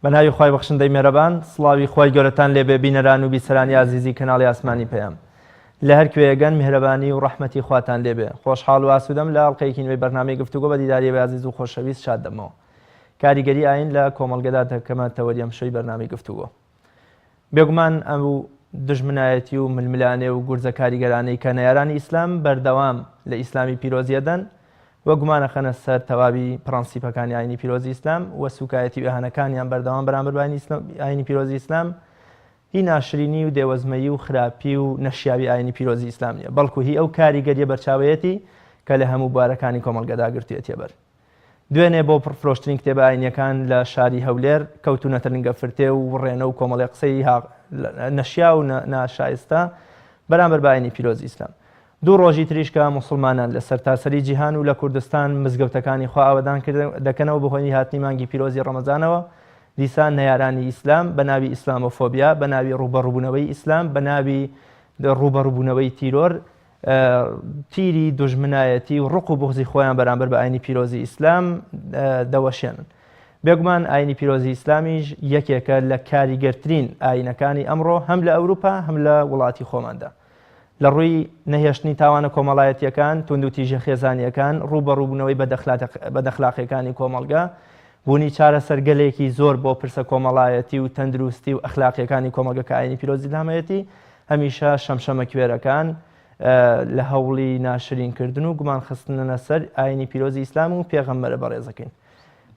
بە ناوی خوای بەخشندەی مێرەبان سڵاوی خوای گەورەتان لێبێ بینەران و بیسەرانی ئازیزی کەناڵی ئاسمانی پەیام لە هەر کوێیەگەن میهرەبانی و ڕەحمەتی خواتان لێبێ خۆشحاڵ و ئاسوودەم لە ئەڵقەیەکی نوێی بەرنامەی گفتوگۆ بە دیداری ئێوەی ئازیز و خۆشەویست شاد دەبمەوە کاریگەری ئاین لە کۆمەڵگەدا دەکەمە تەوەری ئەمشەوی بەرنامەی گفتوگۆ بێگومان ئەو دوژمنایەتی و ململانێ و گورزە کاریگەرانەی کە نەیارانی ئیسلام بەردەوام لە ئیسلامی پیرۆزی ئەدەن و گومان ئەخەنە سەر تەواوی پڕەنسیپەکانی ئاینی پیرۆزی ئیسلام و سوکایەتی و ئیهانەکانیان بەردەوام بەرامبەر بە ئاینی پیرۆزی ئیسلام هی ناشرینی و دێوەزمەیی و خراپی و نەشیاوی ئاینی پیرۆزی ئیسلام نییە بەڵکو هی ئەو کاریگەریە بەرچاوەیەتی کە لە هەموو بوارەکانی کۆمەڵگەدا گرتویەتیە بەر. دوێنێ بۆ پڕفرۆشترین کتێبە ئاینیەکان لە شاری هەولێر کەوتونەتە لنگە فرتێ و وڕێنە و کۆمەڵێ قسەی نەشیاو و ناشایستە بەرامبەر بە ئاینی پیرۆزی ئیسلام. دوو ڕۆژی تریش کە موسڵمانان لە سەرتاسەری جیهان و لە کوردستان مزگەوتەکانی خوا ئاوەدان دەکەنەوە بەهۆی هاتنی مانگی پیرۆزی ڕەمەزانەوە دیسان نەیارانی ئیسلام بە ناوی ئیسلامۆفۆبیا بە ناوی ڕووبەڕووبوونەوەی ئیسلام بە ناوی ڕووبەڕووبوونەوەی تیرۆر تیری دوژمنایەتی و ڕق و بوغزی خۆیان بەرامبەر بە ئاینی پیرۆزی ئیسلام دەوەشێنن. بێگومان ئاینی پیرۆزی ئیسلامیش یەکێکە لە کاریگەرترین ئاینەکانی ئەمڕۆ هەم لە ئەوروپا هەم لە وڵاتی خۆماندا. لە ڕووی نەهێشتنی تاوانە کۆمەڵایەتییەکان، توندوتیژیە خێزانییەکان، ڕووبەڕووبوونەوەی بەدئەخلاقییەکانی کۆمەڵگە، بوونی چارەسەرگەلێکی زۆر بۆ پرسە کۆمەڵایەتی و تەندروستی و ئەخلاقییەکانی کۆمەڵگە کە ئاینی پیرۆزی ئیسلامەیەتی، هەمیشە شەمشەمەکوێرەکان لە هەوڵی ناشرینکردن و گومانخستنە سەر ئاینی پیرۆزی ئیسلام و پێغەمبەرە بەڕێزەکەین.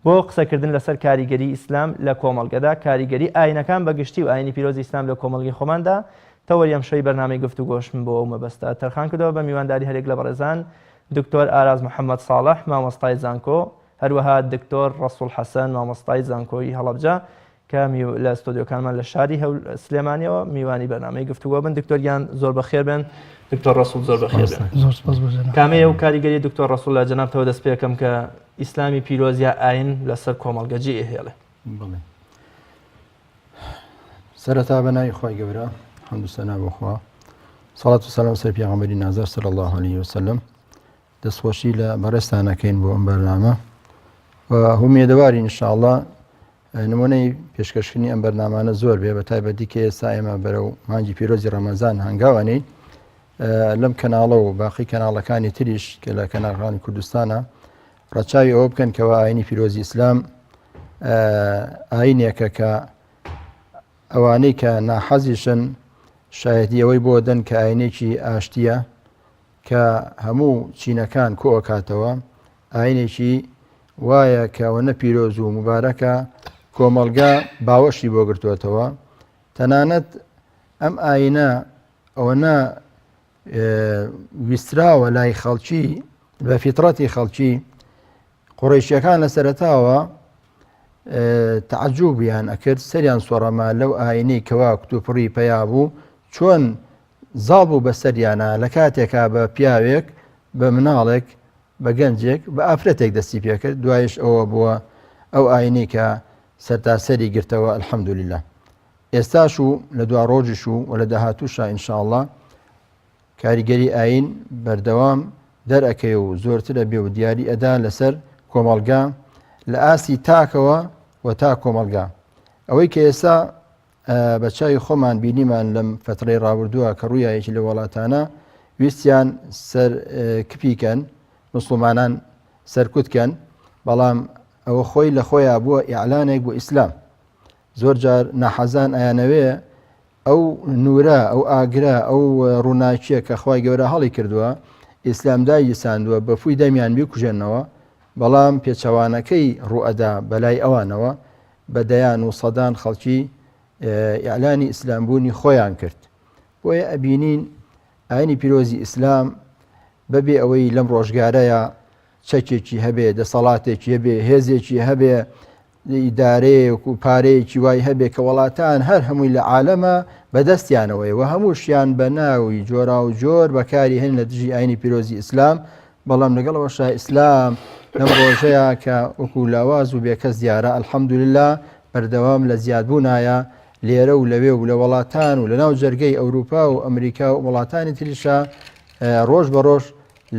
بۆ قسەکردن لەسەر کاریگەری ئیسلام لە کۆمەڵگەدا، کاریگەری ئاینەکان بە گشتی و ئاینی پیرۆزی ئیسلام لە کۆمەڵگەی خۆماندا، تەوەری ئەمشەوی بەرنامەی گفتوگۆشم بۆ ئەو مەبەستە تەرخان کردووە بە میوانداری هەریەک لە بەڕێزان دکتۆر ئاراز محەمەد ساڵح مامۆستای زانکۆ، هەروەها دکتۆر ڕەسوڵ حەسەن مامۆستای زانکۆی هەڵەبجە کە لە ستۆدیۆکانمان لە شاری سلێمانیەوە میوانی بەرنامەی گفتوگۆ بن. دکتۆر گیان زۆر بەخێر بێن. دکتۆر ڕەسوڵ زۆر بەخێر بێن. زۆر سپاس بۆ جەناب. کامەیە و کاریگەری دکتۆر ڕەسوڵ لە جەنابتەوە دەست پێکەم کە ئیسلامی پیرۆز یا ئاین لەسەر کۆمەڵگە جێ ئەهێڵێ؟ بەڵێ سەرەتا بە ناوی خوای گەورە حەمد و سەنا بۆ خوا سەڵات و سەلام سەر پێغەمبەری نازدار صلی الله علیه وسلم دەستخۆشی لە بەڕێزتان ئەکەین بۆ ئەم بەرنامە و هومێدەوارین ان شاء الله نمونەی پێشکەشکردنی ئەم بەرنامانە زۆر بێ بە تایبەتی کە ئێستا ئێمە بەرەو مانگی پیرۆزی ڕەمەزان هەنگاوانین لەم کەناڵە و باقی کەناڵەکانی تریش کە لە کەناڵەکانی کوردستانە ڕەچاوی ئەوە بکەن کەوا ئاینی پیرۆزی ئیسلام ئاینێکە کە ئەوانەی کە ناحەزیشن شایەتی ئەوەی بۆ دەن کە ئاینێکی ئاشتیە کە هەموو چینەکان کۆئەکاتەوە، ئاینێکی وایە کە ئەوەنە پیرۆز و موبارەکە کۆمەڵگا باوەشی بۆ گرتووەتەوە، تەنانەت ئەم ئاینە ئەوەنە ویستراوە لای خەڵکی بە فیتڕەتی خەڵکی قوڕەیشیەکان لە سەرەتاوە تەعجوبیان ئەکرد سەریان سۆڕەما لەو ئاینەی کەوا کتوپڕی پەیا بوو چۆن زاڵ بوو بەسەریانا لە کاتێکا بە پیاوێک، بە مناڵێک، بە گەنجێک، بە ئافرەتێک دەستی پێکرد، دوایش ئەوە بووە ئەو ئاینەی کە سەرتاسەری گرتەوە الحمدللە ئێستاش و لە دواڕۆژیش و وە لە داهاتووشا ان شاء اللە کاریگەری ئاین بەردەوام دەرئەکەوێ و زۆرتر ئەبێ و دیاری ئەدا لەسەر کۆمەڵگا لە ئاستی تاکەوە و تا کۆمەڵگا ئەوەی کە ئێستا بە چاوی خۆمان بینیمان لەم فەترەی ڕابردووە کە ڕوویا یەکی لە وڵاتانە ویستیان سەر کپی کەن مسلمانان سەرکوت کەن بەڵام ئەوە خۆی لە خۆیان بووە ئیعلانێک بۆ ئیسلام زۆر جار ناحەزان ئەیانەوێ ئەو نورە ئەو ئاگرە ئەو ڕووناکیە کە خوای گەورە هەڵی کردووە ئیسلام دایگیساندووە بە فووی دەمیان بیکوژێنەوە بەڵام پێچەوانەکەی ڕوئەدا بەلای ئەوانەوە بە دەیان و سەدان خەڵکی ئیعلانی ئیسلامبوونی خۆیان کرد بۆیە ئەبینین ئاینی پیرۆزی ئیسلام بەبێ ئەوەی لەم ڕۆژگارەیە چەکێکی هەبێ دەسەڵاتێکی هەبێ هێزێکی هەبێ ئیدارەیەک و پارەیەکی وای هەبێ کە وڵاتان هەر هەمووی لە عالەمە بەدەستیانەوەی و هەمووشیان بە ناوی جۆرا و جۆر بەکاری هەن لە دژی ئاینی پیرۆزی ئیسلام بەڵام لەگەڵ ئەوەشا ئیسلام لەم ڕۆژەیە کە وەکو لاواز و بێکەس دیارە الحمدللە بەردەوام لە زیادبوونایە لێرە و لەوێ و لە وڵاتان و لەناو جەرگەی ئەوروپا و ئەمریکا و وڵاتانی تریشا ڕۆژ بە ڕۆژ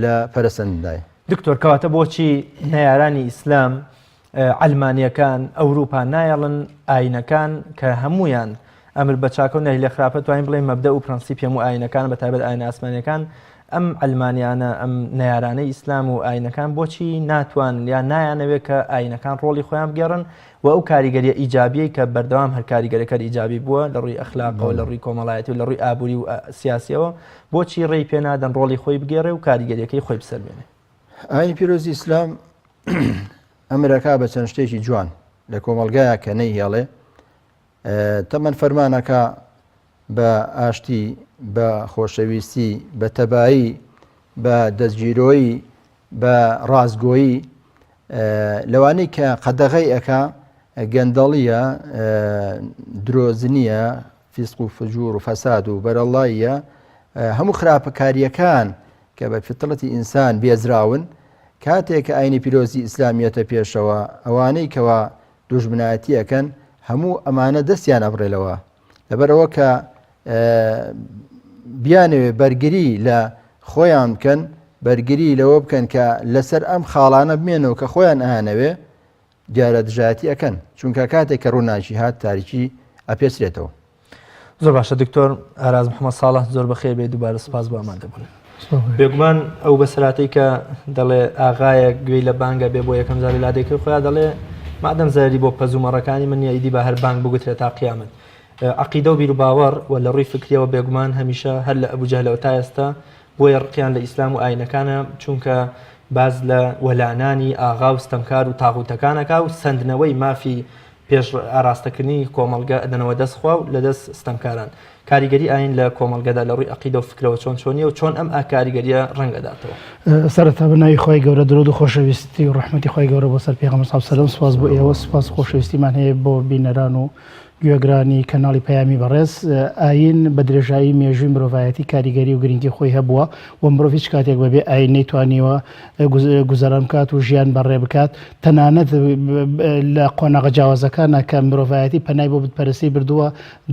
لە پەرەسەندندایە. دکتۆر کەواتە بۆچی نەیارانی ئیسلام. عەلمانیەکان، ئەوروپا نایەڵن ئاینەکان کە هەموویان ئەمر بە چاکە و نەهی لە خراپە توانین بڵێین مەبدەئ و پرەنسیپی هەموو ئاینەکان بە تایبەت ئاینە ئاسمانیەکان ئەم عەلمانیانە ئەم نەیارانەی ئیسلام و ئاینەکان بۆچی ناتوانن یا نایانەوێت کە ئاینەکان ڕۆڵی خۆیان بگێڕن و ئەو کاریگەریە ئیجابیەی کە بەردەوام هەر کاریگەرەکەر ئیجابی بووە لە ڕووی ئەخلاقەوە لە ڕووی کۆمەڵایەتی و لە ڕووی ئابووری و سیاسیەوە بۆچی ڕێی پێ نادەن ڕۆڵی خۆی بگێڕێ و کاریگەریەکەی خۆی بسەلمێنێ؟ ئاینی پیرۆزی ئیسلام ئەمرەکا بە چەند شتێکی جوان لە کۆمەڵگایە کە نەیهێڵێ تەمەن فەرمانەکە بە ئاشتی بە خۆشەویستی بە تەبایی بە دەستگیرۆیی بە ڕاستگۆیی لەوانەی کە قەدەغەی ئەکا گەندەڵیە درۆزنیە فیسق و فجور و فەساد و بەرەڵاییە هەموو خراپەکاریەکان کە بە فیتڕەتی ئینسان بێزراون، کاتێک کە ئاینی پیرۆزی ئیسلام یەتە پێشەوە ئەوانەی کەوا دوژمنایەتی ئەکەن هەموو ئەمانە دەستیان ئەبڕێ لەوە لەبەرئەوە کە بیانەوێ بەرگری لە خۆیان بکەن بەرگری لەوە بکەن کە لەسەر ئەم خاڵانە بمێنەوە کە خۆیان ئەیانەوێ دیارە دژایەتی ئەکەن چونکە کاتێک کە ڕووناکی هات تاریکی ئەپێچرێتەوە. زۆر باشە دکتۆر ئاراز محەممەد ساڵح زۆر بەخێر بێ دووبارە سپاس بۆ ئامادەبوون. بێگومان ئەو بەسەراتەی کە دەڵێ ئاغایەک گوێی لە بانگە بێ بۆ یەکەم جار لە لادێکەی خۆیان دەڵێ مادەم زەرەری بۆ پەز و مەڕەکانی من نییە ئیدی با هەر بانگ بگوترێت تا قیامەت. عەقیدە و بیروباوەڕ و لە ڕووی فکریەوە بێگومان هەمیشە هەر لە ئەبو جەهلەوە تا ئێستا بۆیە ڕقیان لە ئیسلام و ئاینەکانە چونکە باس لە وەلانانی ئاغا و ستەمکار و تاغوتەکان ئەکا و سەندنەوەی مافی پێش ئاراستەکردنی کۆمەڵگە ئەدەنەوە دەست خوا و لە دەست ستەمکاران. کاریگەری ئاین لە کۆمەڵگەدا لە ڕووی عەقیدە و فکرەوە چۆن چۆنیە و چۆن ئەم کاریگەریە ڕەنگ ئەداتەوە؟ سەرەتا بە ناوی خوای گەورە درود و خۆشەویستی و ڕەحمەتی خوای گەورە بۆ سەر پێغەمبەر صلی اللە علیه و سلم سوپاس بۆ ئێوە سوپاس خۆشەویستیمان هەیە بۆ بینەران و گوێگرانی کەناڵی پەیامی بەڕێز، ئایین بە درێژایی مێژووی مرۆڤایەتی کاریگەری و گرنگی خۆی هەبووە و مرۆڤ هیچ کاتێک بەبێ ئایین نەیتوانیوە گوزەران بکات و ژیان بەڕێ بکات، تەنانەت لە قۆناغە جیاوازەکانا کە مرۆڤایەتی پەنای بۆ بتپەرستی بردووە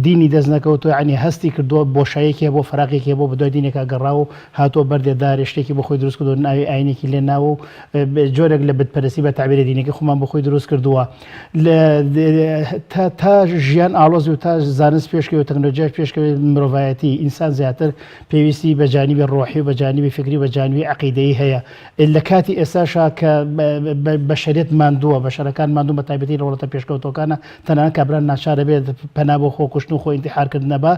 دینی دەست نەکەوتووە یەعنی هەستی کردووە بۆشاییەکی هەبووە فەراغێکی هەبووە بەدوای دینێکا گەڕاوە و هاتووە بەردێ دارێ شتێکی بۆ خۆی دروست کردووە ناوی ئایینێکی لێ ناوە و جۆرێک لە بتپەرستی بە تەعبیرە دینەکەی خۆمان بۆ خۆی دروست کردووە. تا ژیان ئاڵۆزی و تا زانست پێشکەوێت تەکنۆلۆژیاش پێشکەوێت مرۆڤایەتی ئینسان زیاتر پێویستی بە جانبی ڕۆحی و بە جانبی فکری و بە جانبی عەقیدەیی هەیە لە کاتی ئێستاشا کە بەشەریەت ماندووە بەشەرەکان ماندوون بە تایبەتی لە وڵاتە پێشکەوتووەکانە تەنانەت کابرا ناچارە بێت پەنا بۆ خۆکوشتن و خۆ ئینتیحارکردنە بە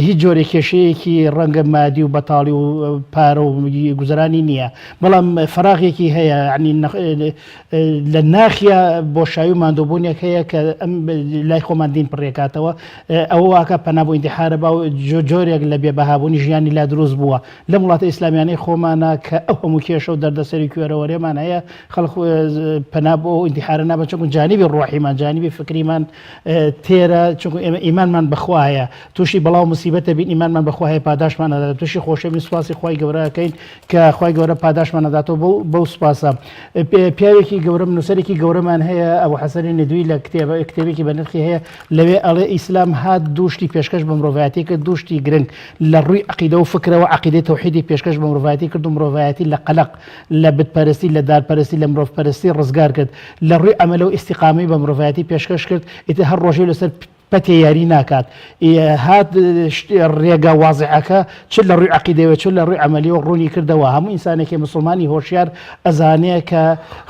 هیچ جۆرێک کێشەیەکی ڕەنگە مادی و بەتاڵی و پارە و گوزەرانی نییە بەڵام فەراغێکی هەیە یعنی لە ناخیا بۆشایی و ماندووبوونێک هەیە کە ئەم لای خۆمان دین پڕێکاتەوە ئەوە واکە پەنا بۆ ئینتیحارە با و جۆرێک لە بێبەهابوونی ژیانی لا دروست بووە لەم وڵاتە ئیسلامیانەی خۆمانە کە ئەو هەموو کێشە و دەردەسەری کوێرەوەرێمان هەیە خەڵک پەنا بۆ ئەو ئینتیحارە نابەن چونکو جانبی ڕۆحیمان جانبی فکریمان تێرە چونکو ئێمە ئیمانمان بەخوا هەیە تووشی بەڵاو مسیبەتە بین ئیمانمان بەخوا هەیە پاداشمان ئەدات تووشی خۆشی بین سوپاسی خوای گەورە ئەکەین کە خوای گەورە پاداشمان ئەداتەوە بەو بەو سوپاسە. پیاوێکی گەورەم نووسەرێکی گەورەمان هەیە ئەبو حەسەنی ندوی لە کتێب کتێبێکی بەنرخی هەیە لەوێ ئەڵێ ئیسلام هات دوو شتی پێشکەش بە مرۆڤایەتی کرد دوو شتی گرنگ لە ڕووی عەقیدە و فکرەوە عەقیدەی تەوحیدی پێشکەش بە مرۆڤایەتی کرد و مرۆڤایەتی لە قەلەق لە بتپەرستی لە دارپەرستی لە مرۆڤپەرستی ڕزگار کرد لە ڕووی عەمەلەوە ئیستیقامەی بە مرۆڤایەتی پێشکەش کرد ئیتر هەر ڕۆژێ لەسەر پەتێ یاری ناکات هات ڕێگا وازعەکە چ لە ڕووی عەقیدەوە چ لە ڕووی عەمەلیەوە ڕوونی کردەوە هەموو ئینسانێکی مسوڵمانی هۆشیار ئەزانێ کە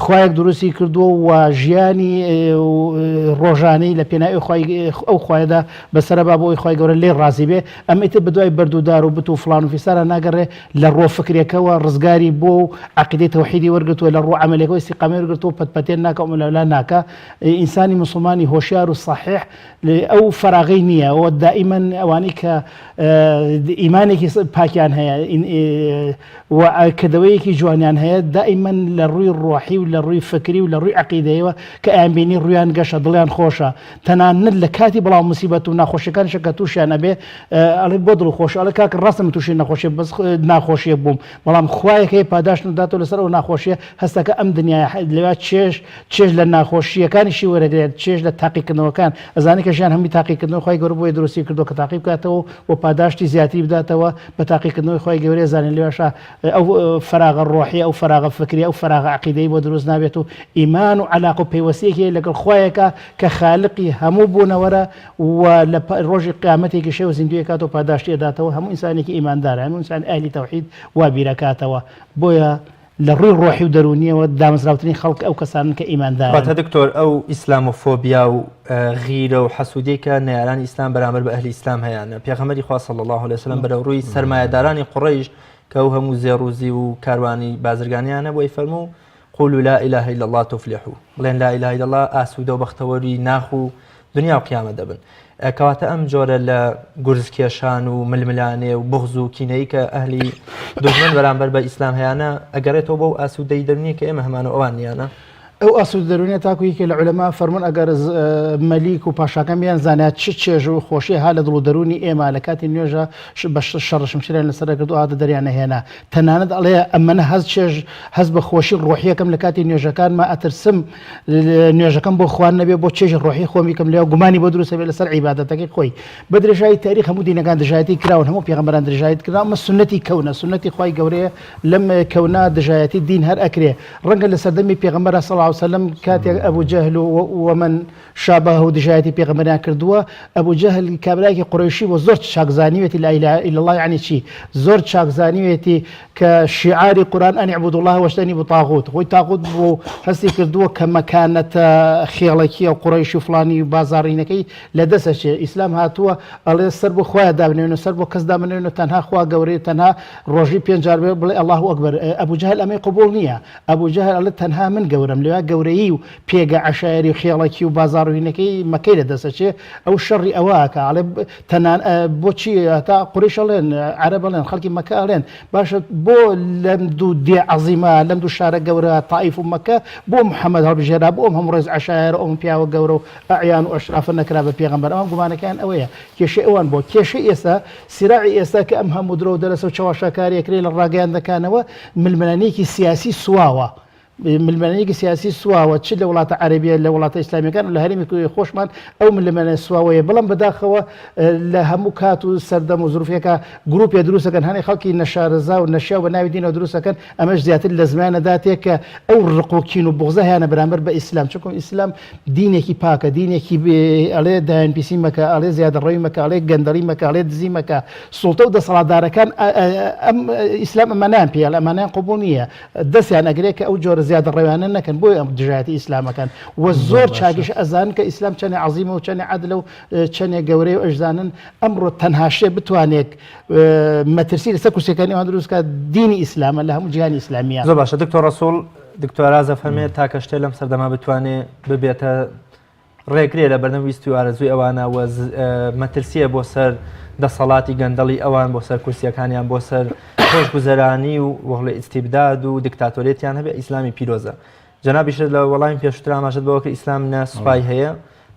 خوایەک دروستی کردووە و ژیانی ڕۆژانەی لە پێناوی ئەو خوایەدا بەسەرە با بۆ ئەوی خوای گەورە لێی ڕازی بێ ئەم ئیتر بەدوای بەرد و دار و بت و فڵان و فیسارا ناگەڕێ لە ڕووە فکرێکەوە ڕزگاری بووە و عەقیدەی تەوحیدی وەرگرتووە لە ڕووە عەمەلێکەوە ئیستیقامەی وەرگرتووە پەت پەتێن ناکا و ئەملاولا ناکا ئینسانی موسڵمانی هۆشیار و سەحیح ئەو فەراغەی نییە و دائیمەن ئەوانەی کە ئیمانێکی پاکیان هەیە و کردەوەیەکی جوانیان هەیە دائیمەن لە ڕووی ڕۆحی و لە ڕووی فکری و لە ڕووی عەقیدەیەوە کە ئەیانبینی ڕوویان گەشە دڵیان خۆشە تەنانەت لە کاتی بەڵاو موسیبەت و ناخۆشیەکانیشە کە تووشیان ئەبێ ئەڵێ بۆ دڵ خۆش ئەڵێ کاکە ڕاستە من تووشی نەخۆشی بەس ناخۆشیەک بووم بەڵام خوایەک هەیە پاداشتم داتەوە لەسەر ئەو ناخۆشیە هەستەکە ئەم دنیایە لەویا چێژ چێژ لە ناخۆشییەکانیشی وەرەگرێت، چێژ لە تاقیکردنەوەکان، ئەزانێت کە ژیان. هەمووی تاقیکردنەوە خوای گەورە بۆیە دروستی کردووە کە تاقی بکاتەوە و پاداشتی زیاتری بداتەوە بە تاقیکردنەوەی خوای گەورەیە زانین لەوێشا ئەو فەراغە ڕۆحیە ئەو فەراغە فکریە ئەو فەراغە عەقیدەیی بۆ دروست نابێت و ئیمان و عەلاقە و پەیوەستیەکی هەیە لەگەڵ خوایەکا کە خالقی هەموو بوونەوەرە و لە ڕۆژی قیامەتێکیش هەیە و زیندووی ئەکاتەوە پاداشتی ئەداتەوە هەموو ئینسانێکی ئیماندارە هەموو ئینسان ئەهلی تەوحید وا بیرەکاتەوە بۆیە لە ڕووی ڕۆحی و دەروونیەوە دامەزراوترین خەڵک ئەو کەسانەن کە ئیماندارن. واتە دکتۆر ئەو ئیسلامۆفۆبیا و غیرە و حەسوودیەی کە نەیارانی ئیسلام بەرامبەر بە ئەهلی ئیسلام هەیانە، پێغەمبەری خوا صلی اللە علیە وسلم بەرەو ڕووی سەرمایەدارانی قوڕەیش کە ئەو هەموو زێڕ و زیو و کاروانی بازرگانیان هەبوو ئەیفەرموو، قولوا لا الە الا اللە تفلحوا، بڵێن لا الە الا اللە ئاسوودە و بەختەوەری ناخ و دنیا و قیامەت دەبن. کەواتە ئەم جۆرە لە گورزکێشان و ململانێ و بغز و کینەی کە ئەهلی دوژمن بەرامبەر بە ئیسلام هەیانە ئەگەڕێتەوە بۆ ئاسوودەی دەرونی کە ئێمە هەمان و ئەوان نیانە. ئەو ئاسوودە دەروونیە تاکو یەکێ لە عولەما فەرموون ئەگەر مەلیک و پاشاکان بیان زانیا چ چێژ و خۆشی ها لە دڵ و دەروونی ئێمە لە کاتی نوێژە بە شەڕ شمشێریان لەسەر ئەکرد و هاتە دەریان ئەهێنا تەنانەت ئەڵێ ئەمەنە هەست چێژ هەست بە خۆشی ڕۆحیەکەم لە کاتی نوێژەکانما ئەترسم نوێژەکەم بۆ خوا نەبێ بۆ چێژی ڕۆحی خۆم بیکەم لێ گومانی بۆ دروست بێ لەسەر عیبادەتەکەی خۆی بە درێژایی تاریخ هەموو دینەکان دژایەتی کراون هەموو پێغەمبەران دژایەتی کراون ئەمە سوننەتی کەونە سوننەتی خوای گەورەیە لەم کەونە دژایەتی دین هەر ئەکرێ ڕەنگە لە سەردەمی پێغەمبەرا صلی اللە علیه وسلم کاتێک ئەبو جەهل و ومن شابهه دژایەتی پێغەمبەریان کردووە ئەبو جەهل کابرایەکی قورەیشی بووە زۆر چاک زانیوێتی لا اله الا اللە یعنی چی زۆر چاک زانیوێتی کە شیعاری قورئان ان اعبدوا اللە واجتنبوا الطاغوت خۆی تاغوت بووە و هەستی کردووە کە مەکانەتە خێڵەکیە و قوڕەیش و فڵانی و بازاڕینەکەی لە دەست ئەچێ ئیسلام هاتووە ئەڵێ سەر بۆ خوایە دابنێن و سەر بۆ کەس دامنێن و تەنها خوا گەورەیە تەنها ڕۆژی پێنج جار بڵێ اللە اکبر ئەبو جەهل ئەمەی قبوڵ نییە ئەبو جەهل ئەڵێ تەنها من گەورەم لەویا گەورەیی و پێگە عەشایەری و خێڵەکی و بازاڕوینەکەی مەکەی لە دەست ئەچێ ئەو شەڕی ئەوە ئەکا ئەڵێ تەنان بۆچی هەتا قوریش ئەڵێن عەرەب ئەڵێن خەڵکی مەکە ئەڵێن باشە بۆ لەم دوو دێ عەزیمە لەم دوو شارە گەورە تائیف و مەکە بۆ محەممەد هەڵبژێرا بۆ ئەم هەموو ڕێز عەشایەرە ئەم پیاوە گەورە و ئەعیان و ئەشرافە نەکرا بە پێغەمبەر ئەوان گومانەکەیان ئەوەیە کێشەی ئەوان بۆ کێشەی ئێستا سیراعی ئێستا کە ئەم هەموو درۆ و دەلەسە و چەواشەکاریە کرێ لە ڕاگەیاندنەکانەوە ململانێیەکی سیاسی سواوە ململانێیەکی سیاسی سواوە چ لە وڵاتە عەرەبیە لە وڵاتە ئیسلامیەکان و لە هەرێمی خۆشمان ئەو ململانێ سواوەیە بەڵام بەداخەوە لە هەموو کات و سەردەم و زروفێکە گروپێ دروستەکەن هەنێ خەڵکی نەشارەزا و نەشیاو بە ناوی دینەوە دروستەکەن ئەمەش زیاتر لە زمانە داتێ کە ئەو ڕق و کین و بوغزە هەیانە بەرامبەر بە ئیسلام چونکە ئیسلام دینێکی پاکە دینێکی ئەڵێ داوێن پیسی مەکە ئەڵێ زیادەڕەوی مەکە ئەڵێ گەندەڵی مەکە ئەڵێ دزی مەکە سوڵتە و دەسەڵاتدارەکان ئەم ئیسلام ئەمانیان پێ ئەڵێ ئەمانیان قبوڵ نییە دەستیان ئەگرێ کە ئەو جۆرە زیادەڕەویانە نەکەن بۆیە ئەم دژایەتی ئیسلامەکەن و زۆر چاکیش ئەزانن کە ئیسلام چەنێ عەزیمە و چەنێ عەدلە و چەنێ گەورەیە و ئەشزانن ئەمڕۆ تەنها شتێ بتوانێت مەترسی لەسەر کورسیەکانی ئەوان دروست کات دینی ئیسلامە لە هەموو جیهانی ئیسلامیە. زۆر باشە دکتۆر ڕەسوڵ دکتۆر ئاراز ئەفەرمێ تاکە شتێ لەم سەردەما بتوانێ ببێتە ڕێگرێ لە بەردەم ویست و ئارەزووی ئەوانە و مەترسیە بۆ سەر دەسەڵاتی گەندەڵی ئەوان بۆ سەر کورسیەکانیان بۆ سەر خۆشگوزەرانی و وەڵێ ئیستیبداد و دیکتاتۆریەتیان هەبێ ئیسلامی پیرۆزە جەنابیشت لە وەڵامی پێشتر ئاماژەت بەوە کرد ئیسلام نە سوپای هەیە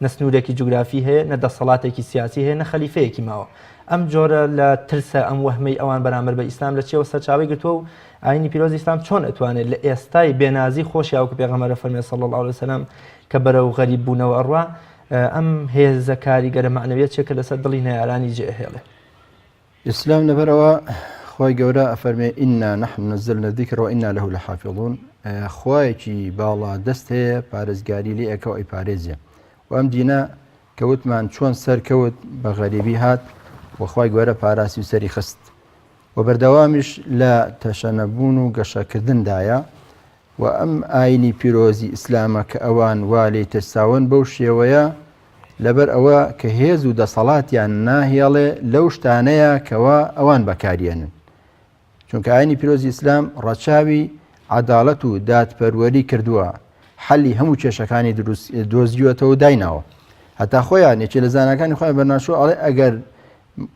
نە سنوورێکی جوگرافی هەیە نە دەسەڵاتێکی سیاسی هەیە نە خەلیفەیەکی ماوە ئەم جۆرە لە ترسە ئەم وەهمەی ئەوان بەرامبەر بە ئیسلام لە چیەوە سەرچاوەی گرتووە و ئاینی پیرۆزی ئیسلام چۆن ئەتوانێت لە ئێستای بێنازی خۆشی وەکو پێغەمبەر فەرمێ صلی الله علیه وسلم کە بەرەو غەریب بوونەوە ئەڕوا ئەم هێزە کاریگەرە مەعنەویە چیە کە لەسەر دڵی نەیارانی جێ ئەهێڵێ؟ ئیسلام لەبەرئەوە خوای گەورە ئەفەرمێ انا نحن نزلنا الذکر وانا له لحافظون خوایەکی باڵا دەست هەیە پارێزگاری لێ ئەکا و ئەیپارێزێ و ئەم دینە کە وتمان چۆن سەرکەوت بە غەریبی هات و خوای گەورە پاراسی و سەری خست و بەردەوامیش لە تەشەنەبوون و گەشەکردندایە و ئەم ئاینی پیرۆزی ئیسلامە کە ئەوان وا لێی ترساون بەو شێوەیە لەبەر ئەوە کە هێز و دەسەڵاتیان ناهێڵێ لەو شتانەیە کەوا ئەوان بەکاریێنن چونکە ئاینی پیرۆزی ئیسلام ڕەچاوی عەداڵەت و دادپەروەری کردووە حەلی هەموو کێشەکانی دروست دۆزیوەتەوە دایناوە هەتا خۆیان یەکێ لە زاناکانی خۆیان بەرناشۆ ئەڵێ ئەگەر